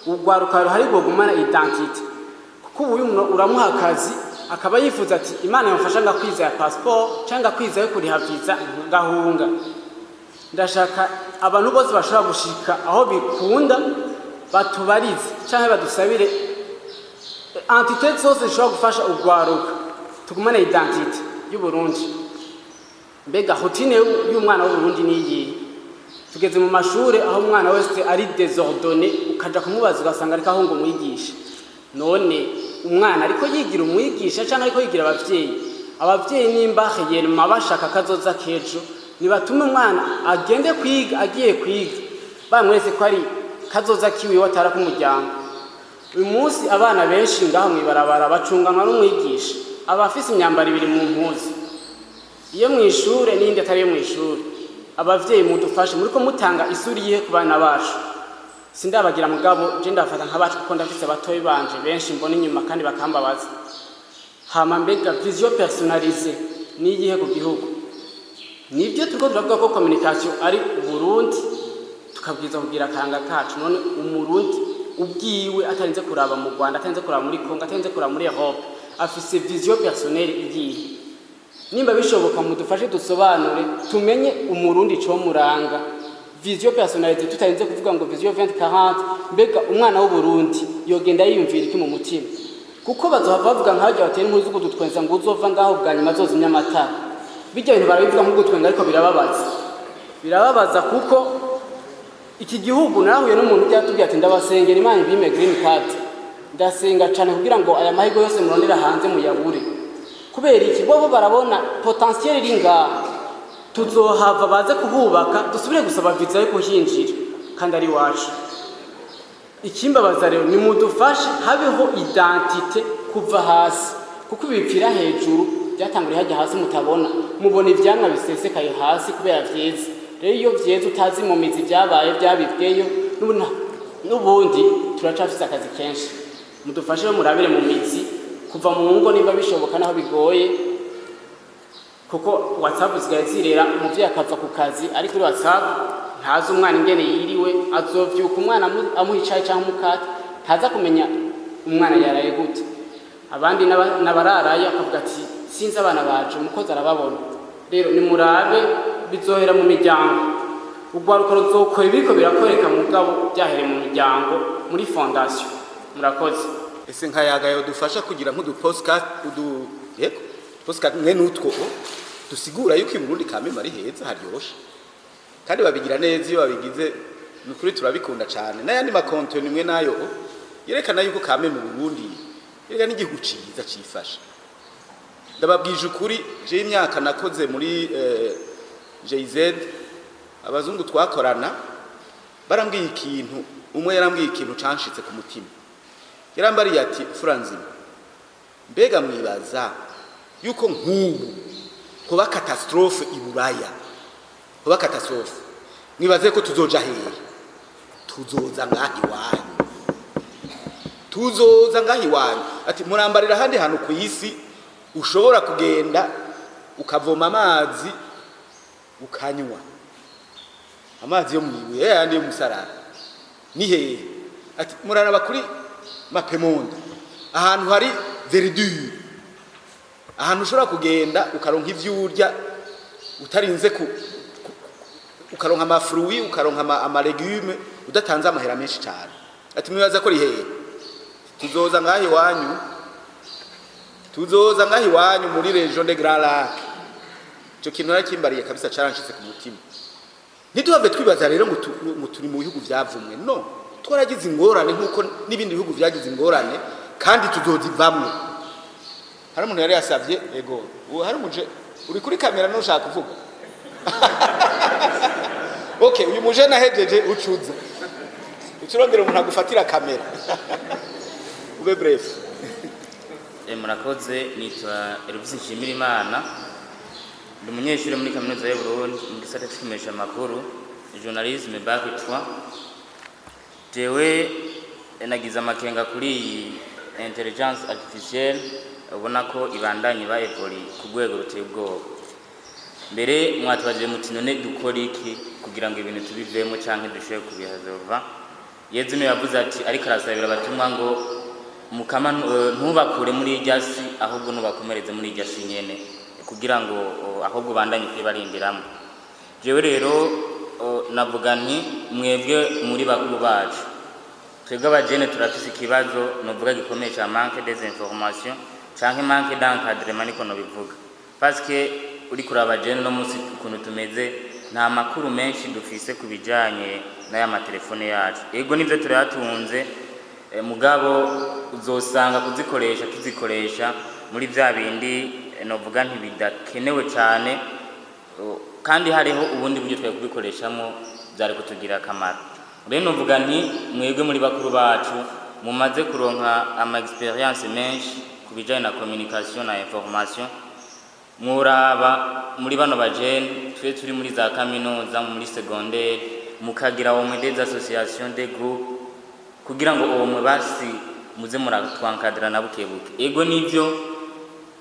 urwaruka ruhari rwogumana identité? Kuko ubu uyu muntu uramuha akazi, akaba yifuza ati: "Imana yamfasha ngakwiza ya passport cyangwa ngakwiza yo kuriha visa ngahunga." Ndashaka abantu bose bashobora gushika aho bikunda batubarize cyangwa badusabire entité zose zishobora gufasha urwaruka tugumane identité y'Uburundi. Mbega routine y'umwana w'Uburundi ni iyihe? Tugeze mu mashuri aho umwana wese ari désordonné, ukaja kumubaza ugasanga ariko ahunga umwigisha. None umwana ariko yigira umwigisha cyangwa ariko yigira abavyeyi? Abavyeyi nimba réellement bashaka kazoza kejo, nibatume umwana agende kwiga. Agiye kwiga bamweretse ko ari kazoza kiwiwe, atara k'umuryango. Uyu munsi abana benshi ngaho mw'ibarabara bacunganwa n'umwigisha, aba afise imyambaro ibiri mu mpuzu, iyo mu ishure n'iyindi atari iyo mu ishure. Abavyeyi mudufashe, muriko mutanga isuri yihe ku bana bacu? Sindabagira, mugabo je ndabafata nk'abacu, kuko ndafise abatoyi banje benshi mbona inyuma kandi bakambabaza. Hama mbega vision personnalisée ni iyihe ku gihugu? Nibyo turiko turavuga ko communication ari Uburundi, tukabwiza kugira akaranga kacu. None Umurundi ubwiwe, atarinze kuraba mu Rwanda, atarinze kuraba muri Congo, atarinze kuraba muri Europe, afise vision personnelle iyihe? Nimba bishoboka mudufashe dusobanure, tumenye Umurundi comuranga, vision personnalisée, tutarinze kuvuga ngo vision 2040. Mbega umwana w'Uburundi yogenda yiyumvira iki mu mutima? Kuko bazohava bavuga nk'abarya batera inkuru z'ukudutwenza ngo uzova ngaho bwa nyuma azozimya amatara. Bijya bintu barabivuga nk'ugutwenga, ariko birababaza, birababaza, kuko iki gihugu narahuye n'umuntu ujya atubwira ati: "Ndabasengera Imana ibime green card, ndasenga cyane kugira ngo aya mahirwe yose murondera hanze muyabure." Kubera iki? Bobo barabona potentiel iri ngaha, tuzohava baze kuhubaka, dusubire gusaba visa yo kuhinjira kandi ari iwacu. Ikimbabaza rero, ni mudufashe habeho identité kuva hasi, kuko ibipfira hejuru byatanguriye hajya hasi mutabona. Mubona ivyamwa bisesekaye hasi kubera vyeze. Rero iyo vyeze utazi mu mizi vyabaye vyabibweyo, n'ubundi turacafise akazi kenshi. Mudufashe rero murabire mu mizi kuva mu ngo nimba bishoboka, naho bigoye, kuko WhatsApp zisigaye zirera. Umuvyeyi akava ku kazi ari kuri WhatsApp. Ntazi umwana ingene yiriwe. Azovyuka umwana amuha icayi canke umukate, ntaza kumenya umwana yaraye gute. Abandi n'abararayo, akavuga ati: "Sinzi abana baje, umukozi arababona." Rero nimurabe, bizohera mu miryango. Urwaruka ruzokora ibiriko birakoreka, mugabo byahereye mu miryango, muri fondation. Murakoze. Ese nkayaga yodufasha kugira nk'udu podcast, udu, yego, podcast mwe n'utwo dusigura yuko i Burundi kameme ari heza, haryoshe, kandi babigira neza. Iyo babigize, ni ukuri turabikunda cyane. N'ayandi ma contenu mwe nayo yerekana yuko kame mu Burundi yereka n'igihugu ciza cifasha. Ndababwije ukuri, je imyaka nakoze muri GIZ, abazungu twakorana barambwiye ikintu. Umwe yarambwiye ikintu canshitse ku mutima. Yarambariye ati: "Furanzima, mbega mwibaza yuko nk'ubu hoba catastrophe i Buraya, hoba catastrophe, mwibaze ko tuzoja hehe? Tuzoza ngaha iwanyu, tuzoza ngaha iwanyu." Ati: "Murambarira ahandi hantu ku isi ushobora kugenda ukavoma amazi, ukanywa amazi yo mwibuye yandi yo musarara, ni hehe?" Ati: "Muraraba kuri mappemonde, ahantu hari verdure, ahantu ushobora kugenda ukaronka ivyo urya utarinze ukaronka ama fruits, ukaronka ama légumes udatanze amahera menshi cyane." Ati: "Mwibaza ko ri hehe? Tuzoza ngaho iwanyu, tuzoza ngaho iwanyu muri région des Grands Lacs." Ico kintu narakimbariye kabisa, caranshitse ku mutima. Ntituhave twibaza rero ngo turi mu bihugu vyavumwe. No twaragize ingorane nk'uko n'ibindi bihugu vyagize ingorane, kandi tuzozivamwo. Hari umuntu yari yasavye. Ego, ubu hari umuje uri kuri kamera ntushaka kuvuga. Okay, uyu muje nahejeje, ucuza ucurondera umuntu agufatira kamera, ube bref. Murakoze. Nitwa Elvis Nshimirimana, ndi umunyeshuri muri Kaminuza y'u Burundi mu gisata c'ikimenyesha amakuru, journalisme, bac 3. Jewe nagize amakenga kuri iyi intelligence artificielle, ubona ko ibandanye iba évoluer ku rwego ruteye ubwoba. Mbere mwatubajije muti: "None dukora iki kugira ngo ibintu tubivemo canke dushobore kubihazova?" Yezu niwe yavuze ati, ariko arasabira abatumwa ngo: "Mukama, ntubakure muri irya si, ahubwo nubakomereze muri irya si nyene, kugira ngo ahubwo bandanye kwibarindiramo." Jewe rero navuga nti: mwebwe muri bakuru bacu, twebwe abajene turafise ikibazo novuga gikomeye ca manque des informations canke manque d'encadrement, niko nobivuga, parce que uriko uraba abajene no musi ukuntu tumeze, nta makuru menshi dufise ku bijanye n'aya matelefone yacu. Ego nivyo, turayatunze, mugabo uzosanga kuzikoresha tuzikoresha muri vya bindi novuga ntibidakenewe cane, kandi hariho ubundi buryo twari kubikoreshamo byari kutugirira akamaro. Rero novuga nti: mwebwe muri bakuru bacu, mumaze kuronka ama expérience menshi ku bijanye na communication na information, muraba muri bano bajene twe turi muri za kaminuza, muri secondaire, mukagira au des associations, des groupes, kugira ngo uwo mubasi muze muratwankadira na buke buke. Ego nivyo,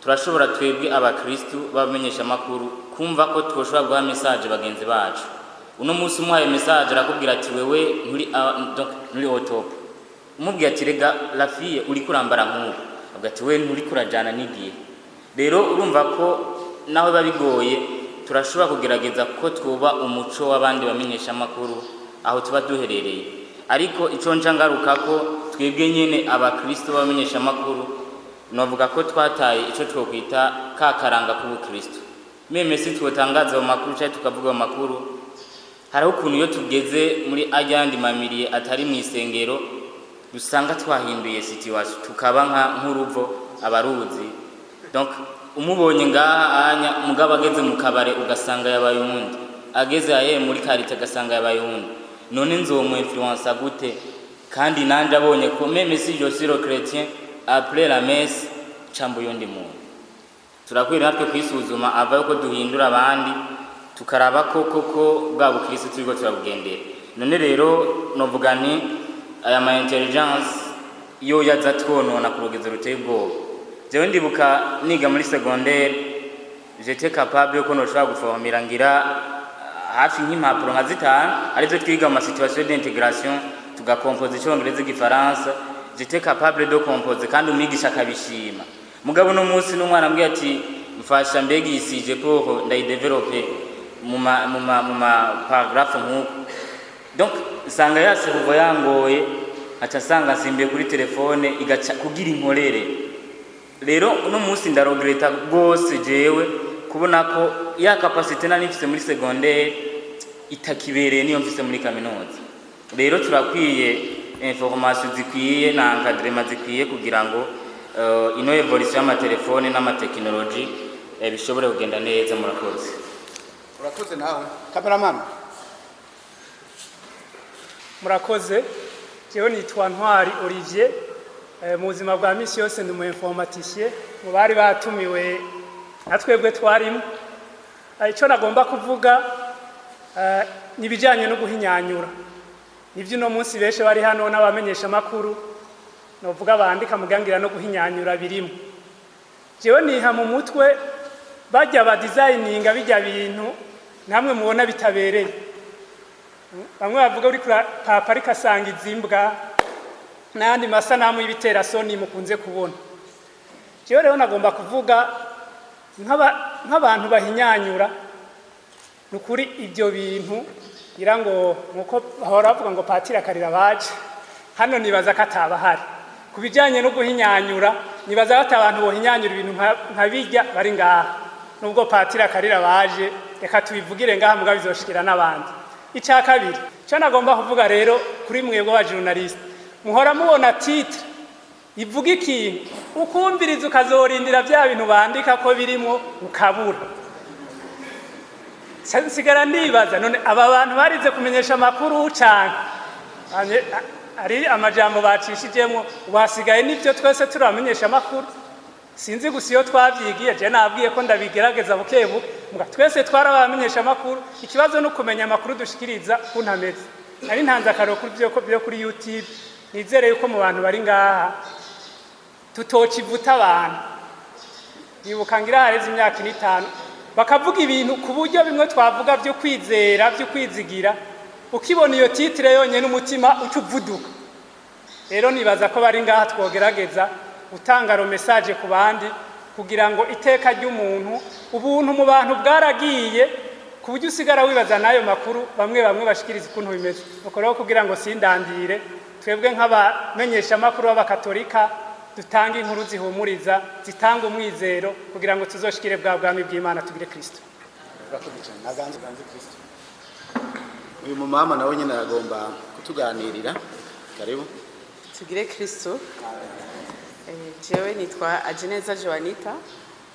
turashobora twebwe abakristu bamenyesha amakuru kumva ko twoshobora guha message bagenzi bacu. Uno munsi umuhaye message, arakubwira ati: "Wewe nturi donc nturi au top." Umubwiye ati: "Rega la fille, uri kurambara nk'ubu," avuga ati: "We nturi kurajana n'igihe." Rero urumva ko naho biba bigoye, turashobora kugerageza ko twuba umuco w'abandi bamenyesha amakuru aho tuba duherereye. Ariko ico nca ngaruka ko twebwe nyene abakristo bamenyesha amakuru, novuga ko twataye ico twokwita ka karanga k'ubukristo. Même si twotangaza ayo makuru canke tukavuga ayo makuru, hariho ukuntu iyo tugeze muri ayandi ma milieux atari mu isengero, dusanga twahinduye situation, tukaba nka nk'uruvo abaruzi. Donc umubonye ngaha anya, mugabo ageze mu kabare ugasanga yabaye uwundi, ageze aye muri quartier agasanga yabaye uwundi. None nzomu influencer gute, kandi nanje abonye ko même si je suis le chrétien, après la messe camba uyundi muntu? Turakwiriye natwe kwisuzuma ava yuko duhindura abandi, tukaraba ko koko bwa bukristo turiko turabugendera. None rero novuga nti: aya ma intelligence yo yaza twonona ku rugezo ruteye ubwoba. Jewe ndibuka niga muri secondaire, j'étais capable yuko noshobora guformira ngira hafi nk'impapuro nka 5 arizo twiga mu situation d'intégration, tugakompoza Icongereza, Igifaransa. J'étais capable de composer kandi umwigisha akabishima. Mugabo no munsi n'umwana ambwiye ati: "Mfasha, mbega iyi sujet pour ndayidevelope mu ma paragraphe nk'uko," donc nsanga ya cerveau yangoye, aca nsanga nsimbiye kuri telefone igaca kugira inkorere. Rero uno munsi ndaregretta rwose jewe kubona ko ya capacité nari mfise muri secondaire itakibereye niyo mfise muri kaminuza. Rero turakwiye information zikwiye na encadrement zikwiye kugira ngo ino évolution y'amatelefone n'amatekinoloji bishobore kugenda neza. Murakoze. Urakoze nawe, cameraman. Murakoze. Jewe nitwa Ntwari Olivier. Mu buzima bwa misi yose ndi umu informaticien. Mu bari batumiwe na twebwe twarimo. Icyo nagomba kuvuga ni ibijyanye no guhinyanyura. Nibyo, uno munsi benshi bari hano n'abamenyesha amakuru, novuga bandika mugangira no guhinyanyura birimo. Jewe niha mu mutwe bajya ba designinga bijya bintu namwe mubona bitabereye. Bamwe bavuga uri kura papa ariko asanga izimbwa n'ayandi masanamu y'ibiterasoni mukunze kubona. Jewe rero nagomba kuvuga nk'abantu bahinyanyura, ni ukuri ibyo bintu ngira ngo nkuko bahora bavuga ngo patiri akarira baje hano, nibaza ko atabahari. Ku bijyanye no guhinyanyura, nibaza ko ata abantu bohinyanyura ibintu nka bijya bari ngaha. Nubwo patiri akarira baje, reka tubivugire ngaha, mugabo bizoshikira n'abandi. Icya kabiri icyo nagomba kuvuga rero kuri mwebwe wa journaliste, muhora mubona titre ivuga ikintu, ukumviriza, ukazorindira bya bintu bandika ko birimo, ukabura. Nsigara ndibaza: none aba bantu barize kumenyesha amakuru cyane, ari amajambo bacishijemo wasigaye n'ibyo twese turamenyesha amakuru? Sinzi gusa iyo twabyigiye. Je nabwiye ko ndabigerageza buke buke. Muga twese twarabamenyesha amakuru. Ikibazo ni ukumenya amakuru dushikiriza ukuntu ameze. Nari ntanze akaroro kuri byo kuri YouTube. Nizere yuko mu bantu bari ngaha tutocivuta abantu. Nibuka ngira hareze imyaka 4 5, bakavuga ibintu ku buryo bimwe twavuga byo kwizera, byo kwizigira, ukibona iyo titre yonyine umutima uca uvuduka. Rero nibaza ko bari ngaha twogerageza gutanga ro message ku bandi kugira ngo iteka ry'umuntu, ubuntu mu bantu bwaragiye ku buryo usigara wibaza n'ayo makuru bamwe bamwe bashikiriza ukuntu bimeze. Nuko rero kugira ngo sindandire, twebwe nk'abamenyesha amakuru b'abakatolika dutanga inkuru zihumuriza, zitanga umwizero, kugira ngo tuzoshikire bwa bwami bw'Imana. Tugire Kristo. Urakoze cyane. Naganze ganze Kristo. Uyu mumama nawe nyine aragomba kutuganirira. Karibu. Tugire Kristo. Jewe nitwa Ageneza Joanita,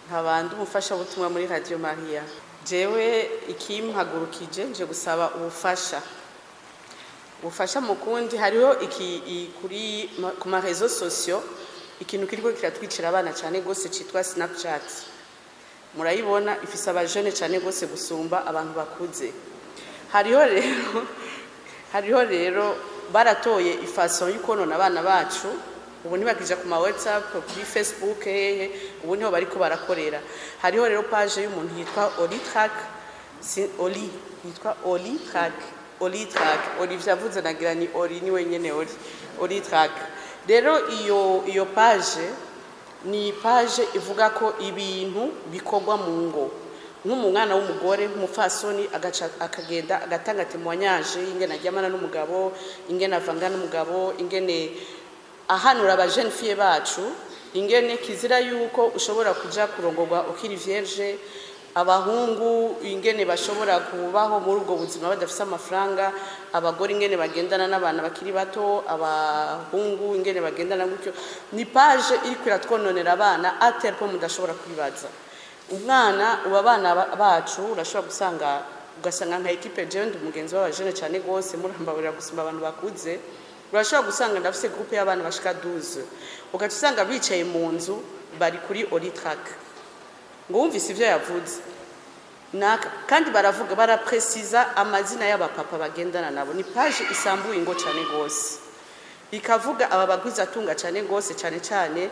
nkaba ndi umufashabutumwa muri Radio Maria. Jewe ikimpagurukije, nje gusaba ubufasha, ubufasha mu kundi. Hariho iki kuri ku ma réseaux sociaux ikintu kiriko kiratwicira abana cyane gose citwa Snapchat. Murayibona, ifise abajene cyane gose gusumba abantu bakuze. Hariho rero baratoye i façon y'ukonona abana bacu. Ubu ntibakija ku ma WhatsApp, kuri Facebook, hehe, ubu niho bariko barakorera. Hariho rero page y'umuntu yitwa Olitrack, si Oli, yitwa Olitrack, Olitrack, Olivier avuze nagira ni Oli, ni wenyene Oli, Olitrack. Rero iyo page ni page ivuga ko ibintu bikorwa mu ngo, nk'umwana w'umugore, nk'umupfasoni, agaca akagenda agatanga témoignage y'ingene aryamana n'umugabo, ingene avanga n'umugabo, ingene ahanura aba jeunes filles bacu, ingene kizira yuko ushobora kuja kurongorwa ukiri vierge, abahungu ingene bashobora kubaho muri ubwo buzima badafise amafaranga, abagore ingene bagendana n'abana bakiri bato, abahungu ingene bagendana gutyo. Ni page iriko iratwononera abana à tel point mudashobora kwibaza. Umwana ubu, abana bacu urashobora gusanga, ugasanga nka équipe, jewe ndi umugenzi w'abajene cyane gose, murambabarira, gusumba abantu bakuze. Urashobora gusanga ndafise groupe y'abana bashika 12, ugaca usanga bicaye mu nzu bari kuri Olitrack, ngo wumvise ivyo yavuze naka, kandi baravuga, barapresiza amazina y'abapapa bagendana nabo. Ni page isambuye ingo cyane gose, ikavuga aba bagwizatunga cyane gose, cyane cyane.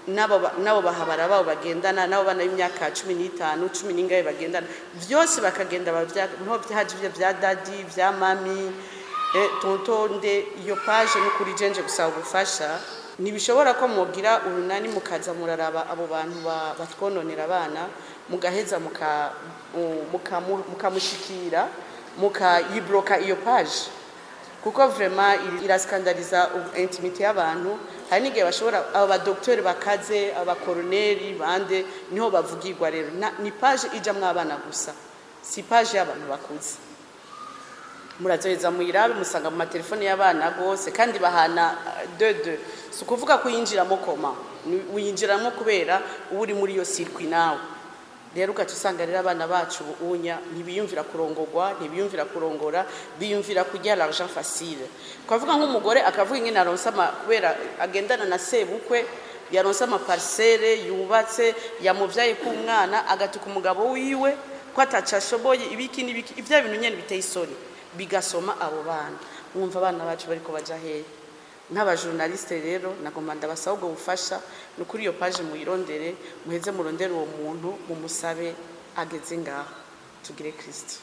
N'abo bahabara babo bagendana, n'abo bana b'imyaka 15, cumi n'ingahe bagendana, vyose bakagenda niho haje ivyo vya daddy, vya mommy, tonton nde. Iyo page n'ukuri jenje gusaba ubufasha. Ntibishobora ko mugira urunani mukaza muraraba abo bantu batwononera abana, mugaheza mukamushikira, mukayibloka iyo page, kuko vraiment iraskandaliza intimité y'abantu. Hari n'igihe bashobora, aba badokiteri bakaze, abakoroneri bande, niho bavugirwa. Rero ni page ijamwo abana gusa, si page y'abantu bakuze. Murazoheza muyirabe, musanga mu matelefoni y'abana gose, kandi bahana deux deux. Si ukuvuga ko uyinjiramo koma, uyinjiramo kubera uba uri muri iyo circuit nawe. Rero ugaca usanga rero abana bacu ubunya ntibiyumvira kurongorwa, ntibiyumvira kurongora, biyumvira kurya l'argent facile. Twavuga nk'umugore akavuga ingene aronse ama, kubera agendana na sebukwe, yaronse amaparcelle yubatse, yamuvyaye k'umwana, agatuka umugabo wiwe ko ataco ashoboye, ibiki n'ibiki, ivya bintu nyene biteye isoni, bigasoma abo bana. Mwumva abana bacu bariko baja hehe? Nk'abajournaliste rero nagomba ndabasaba ubwo bufasha. Ni kuri iyo page muyirondere, muheze murondere uwo muntu, mumusabe ageze ngaho. Tugire Kristo.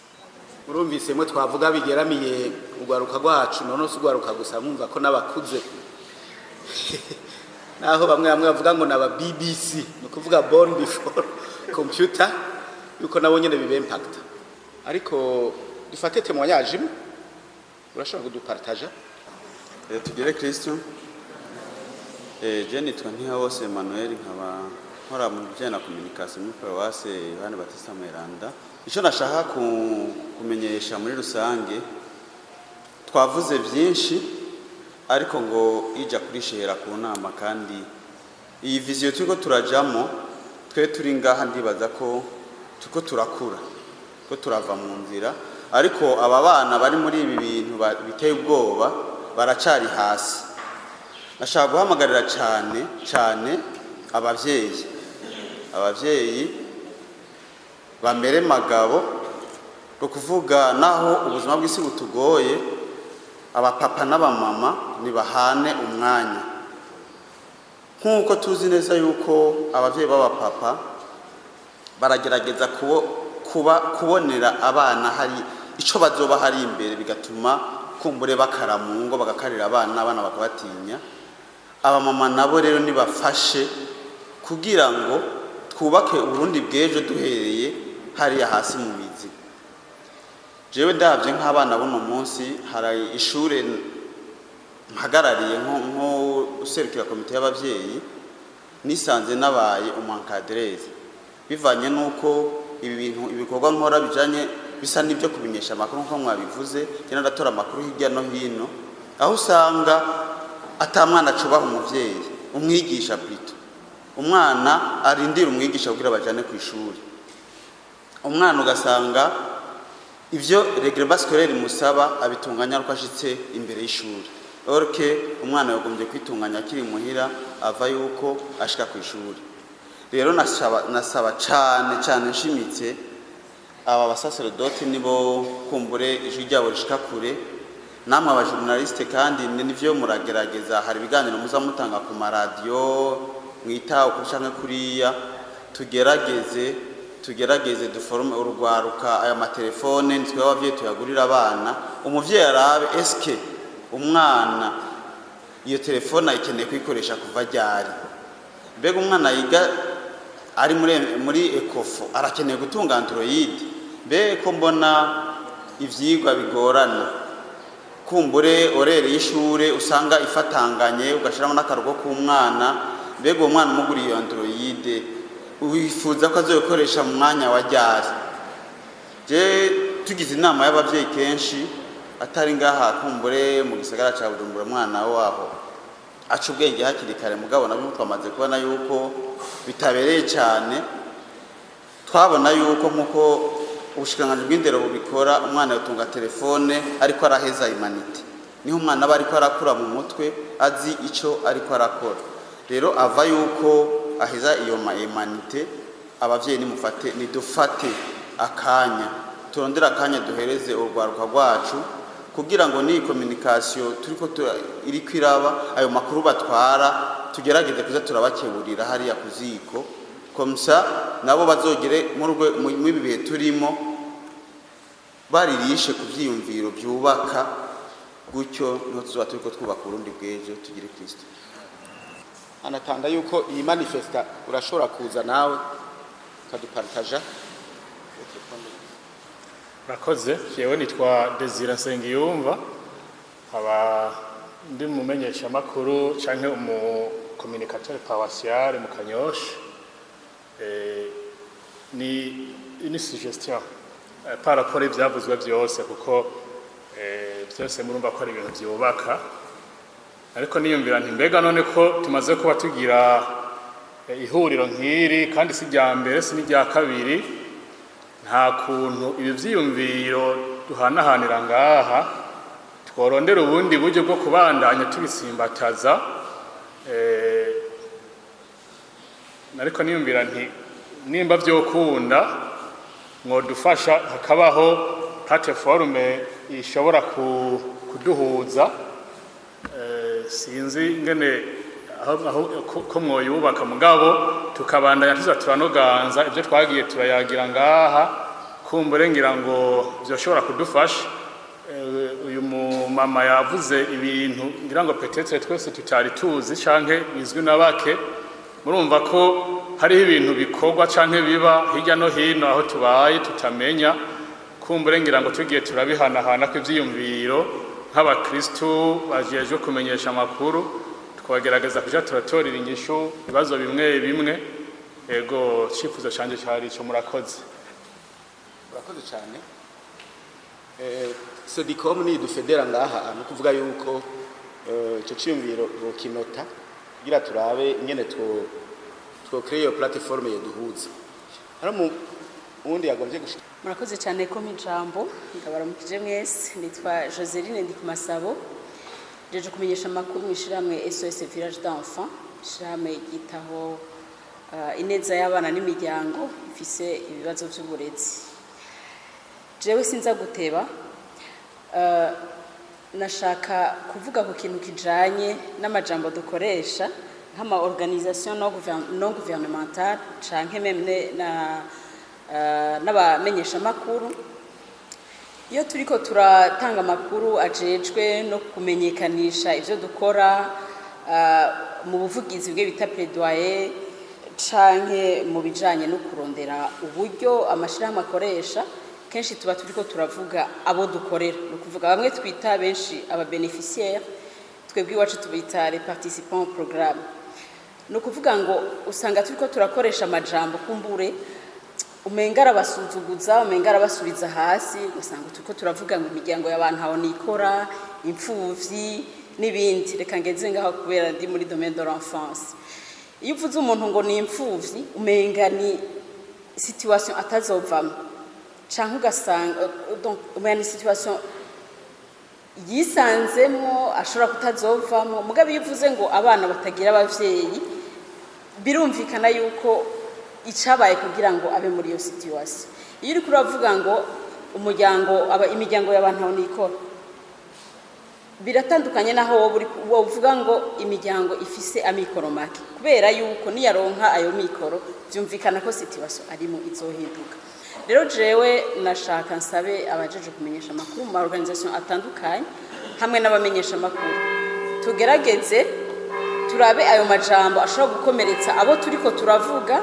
Urumvise mwe twavuga bigeramiye urwaruka rwacu. None si urwaruka gusa, mwumva ko n'abakuze, naho bamwe bamwe bavuga ngo naba BBC, ni ukuvuga born before computer, yuko nabo nyene bibe impact. Ariko dufate témoignage imwe, urashobora kudupartaja? Tugire Kristo. Je nitwa Ntihawose Emmanuel, nkaba nkora mu bijyanye na communication muri Paroisse Yohani Batista Mweranda. Icyo nashaka kumenyesha muri rusange, twavuze byinshi, ariko ngo ijya kurishehera ku nama. Kandi iyi vision turiko turajamo, twe turi ngaha, ndibaza ko turiko turakura, ko turava mu nzira, ariko aba bana bari muri ibi bintu biteye ubwoba baracari hasi. Nashaka guhamagarira cyane cyane abavyeyi, abavyeyi bamere magabo, ni ukuvuga naho ubuzima bw'isi butugoye, abapapa n'abamama ntibahane umwanya. Nk'uko tuzi neza yuko abavyeyi b'abapapa baragerageza kuba kubonera abana hari ico bazoba hari imbere, bigatuma kumbure bakara mu ngo, bagakarira abana, abana bakabatinya. Abamama nabo rero nibafashe kugira ngo twubake Uburundi bw'ejo duhereye hariya hasi mu mizi. Jewe ndavye nk'abana buno munsi, hari ishure mpagarariye nko userukira komite y'abavyeyi, nisanze nabaye umuencadreur bivanye n'uko ibi bintu, ibikorwa nkora bijanye bisa n'ibyo kumenyesha amakuru nk'uko mwabivuze. Ngenda ndatora amakuru hirya no hino, aho usanga ata mwana acubaha umuvyeyi, umwigisha plutôt. Umwana arindira umwigisha kugira bajane ku ishuri. Umwana ugasanga ivyo règlement scolaire musaba abitunganya uko ashitse imbere y'ishuri, or que umwana yagombye kwitunganya akiri muhira, ava yuko ashika ku ishuri. Rero nasaba cane cane nshimitse aba basaserodoti, nibo kumbure ijwi ryabo rishika kure, namwe abajournaliste kandi nivyo muragerageza, hari ibiganiro muza mutanga ku maradiyo mwita uko canke kuriya. Tugerageze duforme urugwaruka. Aya matelefone nitwe abavyeyi tuyagurira abana. Umuvyeyi arabe: eske umwana iyo telefone ayikeneye kuyikoresha kuva ryari? Mbega umwana yiga ari muri ECOFO arakeneye gutunga Android? Mbe ko mbona ivyigwa bigorana, kumbure horaire y'ishure usanga ifatanganye, ugashiramo n'akarugo k'umwana, mbega uwo mwana umuguriye iyo Android wifuza ko azoyikoresha mu mwanya wa ryari? Je tugize inama y'abavyeyi kenshi, atari ngaha kumbure mu gisagara ca Bujumbura, umwana waho aca ubwenge hakiri kare, mugabo nabwo twamaze kubona yuko bitabereye cyane. Twabona yuko nk'uko ubushikiranganji bw'indero bubikora, umwana yotunga telefone ariko araheza humanités, niho umwana aba ariko arakura mu mutwe, azi ico ariko arakora. Rero ava yuko aheza iyo ma humanités, abavyeyi nimufate, nidufate akanya, turondere akanya duhereze urwaruka rwacu, kugira ngo ni communication turiko iriko iraba, ayo makuru batwara. Tugerageze kuza turabakeburira hariya ku ziko, comme ça nabo bazogere muri ibi bihe turimo baririshe ku vyiyumviro byubaka. Gutyo niho tuzoba turiko twubaka Uburundi bw'ejo. Tugire Kristo. Anatanda yuko iyi manifeste urashobora kuza nawe ukadupartaja. Murakoze. Jewe nitwa Desire Nsengiyumva, nkaba ndi mumenyeshamakuru canke umu communicateur paroissial mu Kanyosha. Ni une suggestion par rapport ivyavuzwe vyose, kuko vyose murumva ko ari ibintu vyubaka. Ariko niyumvira nti: mbega none ko tumaze kuba tugira ihuriro nk'iri, kandi si irya mbere, si n'irya kabiri, nta kuntu ibi vyiyumviro duhanahanira ngaha tworondera ubundi buryo bwo kubandanya tubisimbataza? Ariko niyumvira nti nimba vyokunda mwodufasha hakabaho plateforme ishobora kuduhuza. Sinzi ingene aho ko mwoyubaka, mugabo tukabandanya tuza turanoganza ibyo twagiye turayagira ngaha. Kumbure ngira ngo vyoshobora kudufasha. Uyu mumama yavuze ibintu ngira ngo peut-être twese tutari tuzi canke bizwi na bake. Murumva ko hariho ibintu bikorwa canke biba hirya no hino aho tubaye tutamenya. Kumbure ngira ngo tugiye turabihanahana ko ivyiyumviro nk'abakristu bajejwe kumenyesha amakuru, twagerageza kuja turatorera inyishu ibibazo bimwe bimwe. Ego, cifuzo canje cari ico. Murakoze. Urakoze cyane. Sodicom ni dufedera ngaha, ni ukuvuga yuko ico ciyumviro bokinota kugira turabe ingene two créer iyo plateforme yoduhuza. Hari uwundi yagombye gushika. Murakoze cyane ko ijambo. Ndabaramukije mwese. Nitwa Joseline Ndikumasabo, jeje kumenyesha amakuru mu ishyirahamwe SOS Village d'Enfants, ishyirahamwe ryitaho ineza y'abana n'imiryango ifise ibibazo by'uburezi. Jewe sinza guteba. Nashaka kuvuga ku kintu kijanye n'amajambo dukoresha nk'ama organisation non gouvernementale canke même na n'abamenyeshamakuru. Iyo turiko turatanga amakuru ajejwe no kumenyekanisha ivyo dukora mu buvugizi bwe bita plaidoyer, canke mu bijanye no kurondera uburyo amashirahamwe akoresha, kenshi tuba turiko turavuga abo dukorera, ni ukuvuga bamwe twita benshi aba bénéficiaires, twebwe iwacu tubita les participants au programme. Ni ukuvuga ngo usanga turiko turakoresha amajambo kumbure umenga arabasuzuguza, umenga arabasubiza hasi. Ugasanga turiko turavuga ngo imiryango y'abantu aho nikora, imfuvyi n'ibindi. Reka ngeze ngaho kubera ndi muri domaine de l'enfance. Iyo uvuze umuntu ngo ni imfuvyi, umenga ni situation atazovamo, canke ugasanga donc umenga ni situation yisanzemwo ashobora kutazovamo. Mugabo iyo uvuze ngo abana batagira abavyeyi, birumvikana yuko icabaye kugira ngo abe muri iyo situation. Iyo uriko uravuga ngo umuryango aba imiryango y'abantu aho nikora, biratandukanye naho wowe uvuga ngo imiryango ifise amikoro make, kubera yuko niyaronka ayo mikoro, vyumvikana ko situation arimo izohinduka. Rero jewe nashaka nsabe abajeje kumenyesha amakuru mu ma organisation atandukanye hamwe n'abamenyesha amakuru, tugerageze turabe ayo majambo ashobora gukomeretsa abo turiko turavuga,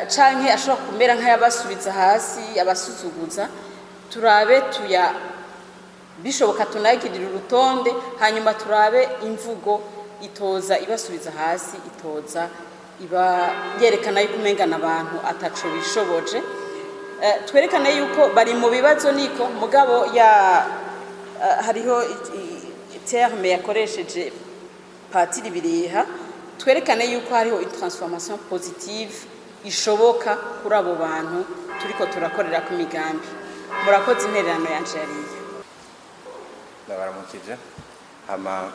canke ashobora kumera nk'ayabasubiza hasi, abasuzuguza. Turabe tuya bishoboka tunagirira urutonde, hanyuma turabe imvugo itoza ibasubiza hasi, itoza iba yerekana yuko umengana abantu ataco bishoboje. Twerekane yuko bari mu bibazo niko, mugabo ya hariho terme yakoresheje Patiri Biriha, twerekane yuko hariho une transformation positive ishoboka kuri abo bantu turiko turakorera ku migambi. Murakoze, intererano yanje yariyo. Ndabaramukije. Hama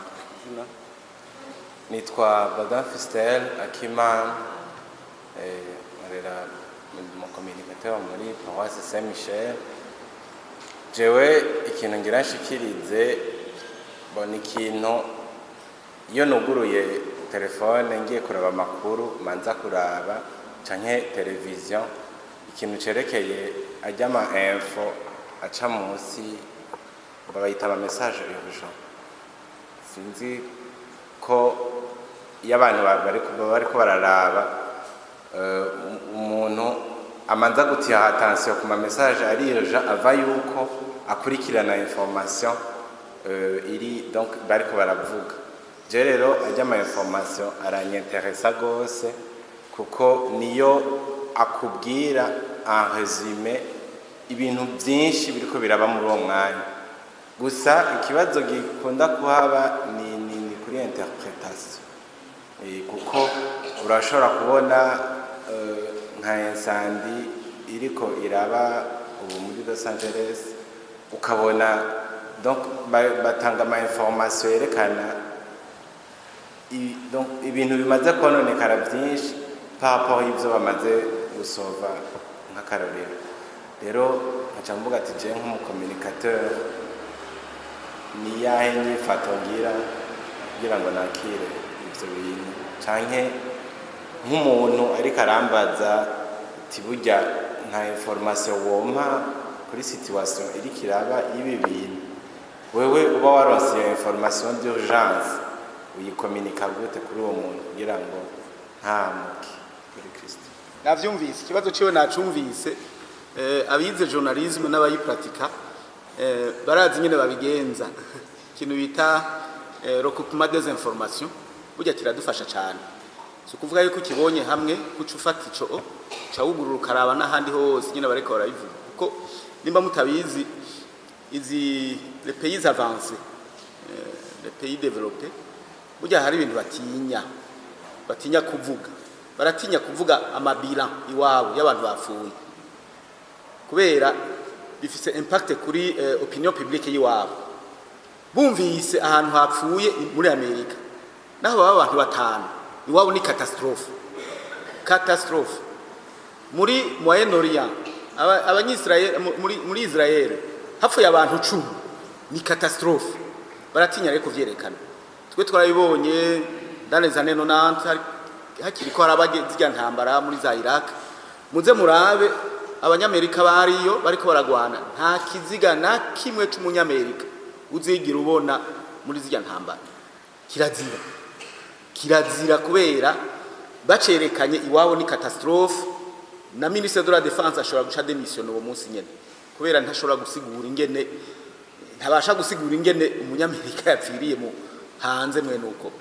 nitwa Badan Fistel Akimana, nkorera mu communicateur muri paroisse Saint Michel. Jewe ikintu ngira nshikirize, bona ikintu iyo nuguruye Telefone ngiye kuraba amakuru, manza kuraba canke televiziyo, ikintu cerekeye ajya ama info aca munsi, bayita ama message urgent. Sinzi ko iyo abantu bariko bararaba, umuntu amanza gutira attention ku ma message ari urgent ava yuko akurikirana information iri donc bariko baravuga. Je rero ajya ama information aranyinteresa gose, kuko niyo akubwira en résumé ibintu byinshi biriko biraba muri uwo mwanya. Gusa ikibazo gikunda kuhaba ni kuri interpretation, kuko urashobora kubona nka incendie iriko iraba ubu muri Los Angeles, ukabona donc batanga ama information yerekana donc ibintu bimaze kononekara byinshi par rapport y'ivyo bamaze gusova. Nk'akarorero rero, nkaca mvuga ati je nk'umucommunicateur ni yahe nyifato ngira kugira ngo nakire ivyo bintu, canke nk'umuntu ariko arambaza ati: "Burya nta information wompa kuri situation iriko iraba y'ibi bintu?" Wewe uba waronse iyo information d'urgence, uyikominika gute kuri uwo muntu kugira ngo ntamuke kuri Kristo? Navyumvise ikibazo ciwe, nacumvise. Abize journalisme n'abayipratika barazi nyene babigenza. Ikintu bita recoupement des informations burya kiradufasha cyane. Si ukuvuga yuko ukibonye hamwe kuca ufata ico, uca wugurura ukaraba n'ahandi hose nyene bariko barabivuga, kuko nimba mutabizi, izi les pays avancés, les pays développés, burya hari ibintu batinya kuvuga. Baratinya kuvuga amabilan iwabo y'abantu bapfuye, kubera bifise impact kuri opinion publique y'iwabo. Bumvise ahantu hapfuye muri Amerika, naho baba abantu batanu, iwabo ni catastrophe, catastrophe. Muri Moyen Orient, abanyisrael, muri Israel hapfuye abantu 10, ni catastrophe. Baratinya rero kuvyerekana. Twe twarabibonye dans les années 90, hakiri ko haraba zirya ntambara muri za Iraq. Muze murabe abanyamerika bariyo bariko baragwana, nta kiziga na kimwe c'umunyamerika uzigira ubona muri zirya ntambara. Kirazira, kirazira, kubera bacerekanye iwabo ni catastrophe. Na ministre de la défense ashobora guca démission uwo munsi nyene, kubera ntashobora gusigura ingene, ntabasha gusigura ingene umunyamerika yapfiriye mu hanze mwene uko.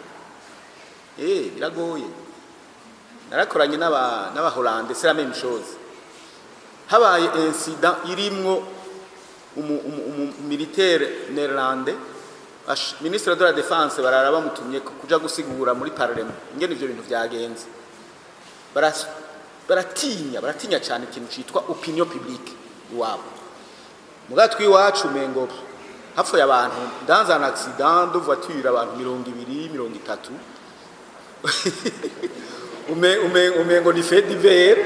Biragoye. Narakoranye n'aba Hollande, c'est la même chose. Habaye incident irimwo umu militaire néerlandais, ministre de la défense barara bamutumye kuja gusigura muri parlement ingene ivyo bintu vyagenze. Baratinya, baratinya cyane ikintu citwa opinion publique iwabo. Muga twiwacu mengo hapfuye abantu dans un accident de voiture, abantu 20, 30, umengo ni fait divers.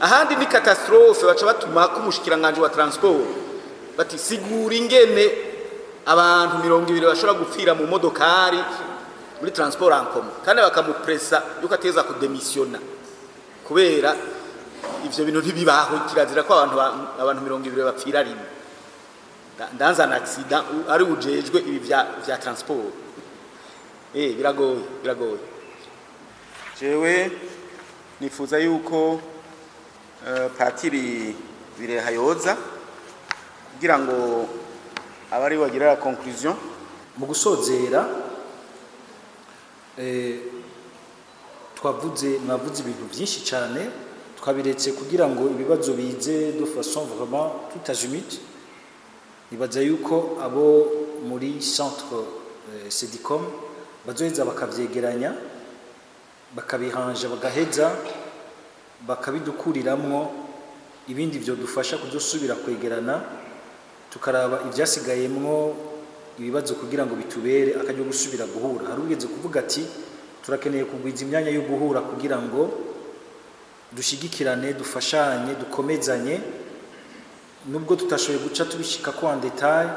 Ahandi ni catastrophe, baca batuma ko umushikiranganje wa transport, bati: "Sigura ingene abantu 20 bashobora gupfira mu modokari muri transport en commun." Kandi bakamupresa yuko ateza kudemissiona, kubera ivyo bintu ntibibaho, kirazira ko abantu 20 bapfira rimwe dans un accident, ari ujejwe ibi vya transport. Biragoye, biragoye. Jewe nifuza yuko patiri Bireha yoza kugira ngo abari bagira la conclusion. Mu gusozera, twavuze, mwavuze ibintu byinshi cyane. Twabiretse kugira ngo ibibazo bize de façon vraiment tout azimut. Nibaza yuko abo muri centre Cedicom bazoheza bakavyegeranya, bakabihanja, bagaheza bakabidukuriramwo ibindi byo dufasha kudusubira kwegerana, tukaraba ibyasigayemwo ibibazo kugira ngo bitubere akaryo gusubira guhura. Hari ugeze kuvuga ati turakeneye kugwiza imyanya yo guhura kugira ngo dushigikirane, dufashanye, dukomezanye, nubwo tutashoboye guca tubishika ko en détail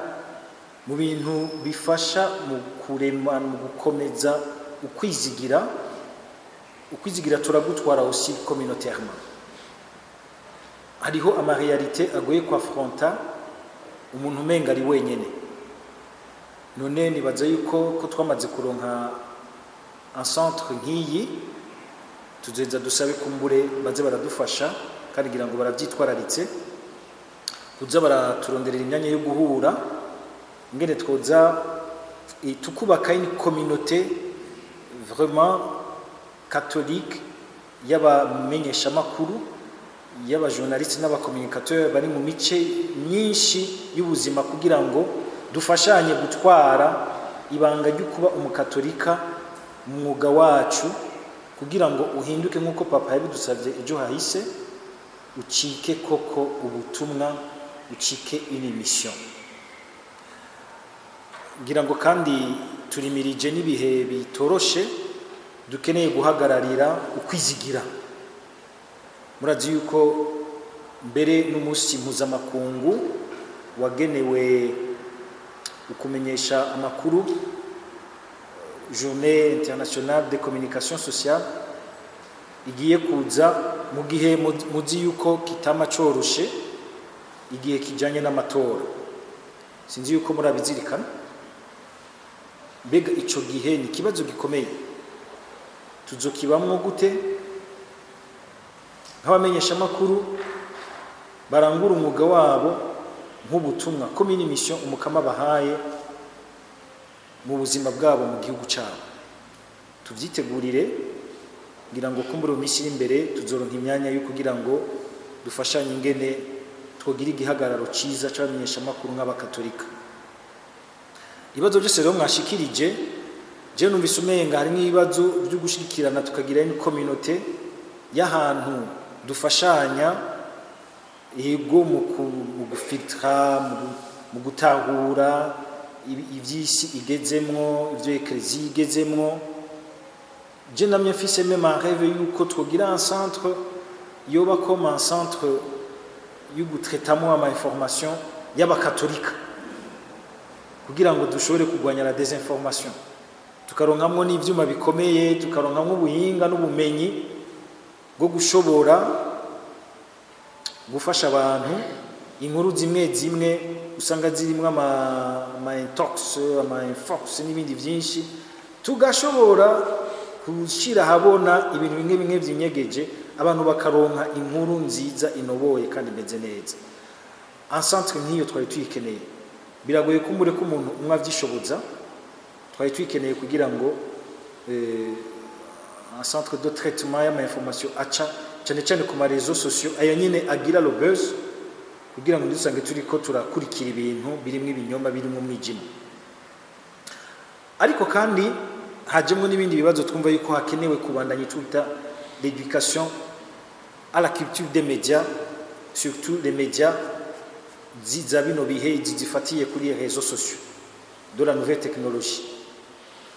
mu bintu bifasha mu kurema, mu gukomeza. Ukwizigira, ukwizigira turagutwara aussi communautairement. Hariho ama réalités agoye kwaffronta umuntu umenga ari wenyene. None nibaza yuko ko twamaze kuronka un centre nk'iyi, tuzeza dusabe kumbure baze baradufasha, kandi ngira ngo barabyitwararitse kuza baraturonderera imyanya yo guhura, ingene twoza tukubaka une communauté vraiment catholique y'abamenyeshamakuru, y'abajournaliste n'abacommunicateur bari mu mice myinshi y'ubuzima, kugira ngo dufashanye gutwara ibanga ryo kuba umukatolika mu mwuga wacu, kugira ngo uhinduke nk'uko Papa yabidusabye ejo hahise, ucike koko ubutumwa, ucike une mission. Ngira ngo kandi turimirije n'ibihe bitoroshe, dukeneye guhagararira ukwizigira. Murazi yuko mbere n'umunsi mpuzamakungu wagenewe ukumenyesha amakuru, Journée internationale de communication sociale, igiye kuza mu gihe muzi yuko kitama coroshe, igihe kijanye n'amatora. Sinzi yuko murabizirikana. Mbega ico gihe ni ikibazo gikomeye, tuzokibamwo gute nk'abamenyeshamakuru barangura umwuga wabo nk'ubutumwa, comme une mission Umukama bahaye mu buzima bwabo mu gihugu cyabo? Tuvyitegurire. Ngira ngo kumbura mu minsi iri imbere tuzoronka imyanya yo kugira ngo dufashanye ingene twogira igihagararo ciza c'abamenyeshamakuru nk'abakatolika. Ibibazo byose rero mwashikirije, je numvise umenga hari nk'ibibazo byo gushigikirana, tukagira une communauté y'ahantu dufashanya, yego, mu gufiltra, mu gutahura ivy'isi igezemwo, ivyo Ekleziya igezemwo. Je namye mfise même un rêve yuko twogira un centre yoba comme un centre yo gutraitamwo ama information y'abakatolika, kugira ngo dushobore kurwanya la désinformation, tukaronkamwo n'ivyuma bikomeye, tukaronkamwo ubuhinga n'ubumenyi bwo gushobora gufasha abantu. Inkuru zimwe zimwe usanga zirimwo ama intox, ama infox n'ibindi byinshi, tugashobora gushyira ahabona ibintu bimwe bimwe vyinyegeje, abantu bakaronka inkuru nziza inoboye kandi imeze neza. Un centre nk'iyo twari tuyikeneye. Biragoye kumbure ko umuntu umwe avyishoboza. Twari tuyikeneye kugira ngo un centre de traitement y'ama information aca cyane cyane ku ma réseaux sociaux, ayo nyine agira le buzz, kugira ngo ntidusange turiko turakurikira ibintu birimo ibinyoma, birimo umwijima. Ariko kandi hajemwo n'ibindi bibazo twumva yuko hakenewe kubandanya twita l'éducation à la culture des médias, surtout les médias za bino bihe, izi zifatiye kuri les réseaux sociaux de la nouvelle technologie,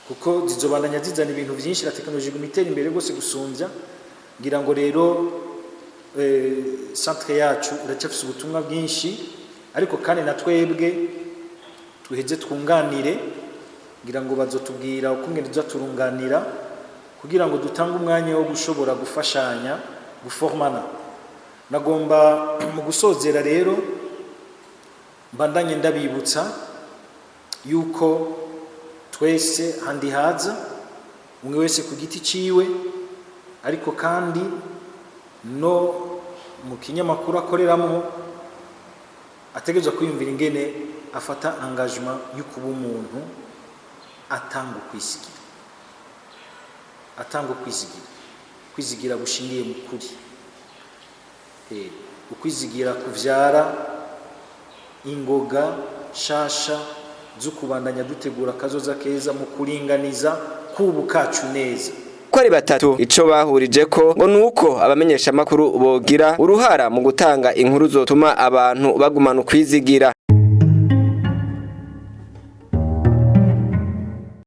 kuko zizobandanya zizana ibintu byinshi. La technologie iguma itera imbere rwose gusumbya. Ngira ngo rero centre yacu iracyafise ubutumwa bwinshi, ariko kandi na twebwe tuheze twunganire. Ngira ngo bazotubwira uko ngene tuza turunganira, kugira ngo dutange umwanya wo gushobora gufashanya, guformana. Nagomba mu gusozera rero mbandanye ndabibutsa yuko twese handi haza, umwe wese ku giti ciwe, ariko kandi no mu kinyamakuru akoreramwo, ategerezwa kwiyumvira ingene afata engagement yo kuba umuntu atanga ukwizigira, atanga ukwizigira, kwizigira gushingiye mu kuri, ukwizigira kuvyara ingoga shasha zo kubandanya dutegura akazoza keza mu kuringaniza kubu kacu neza. Uko ari batatu, ico bahurije ko ngo nuko abamenyesha makuru bogira uruhara mu gutanga inkuru zotuma abantu bagumana ukwizigira.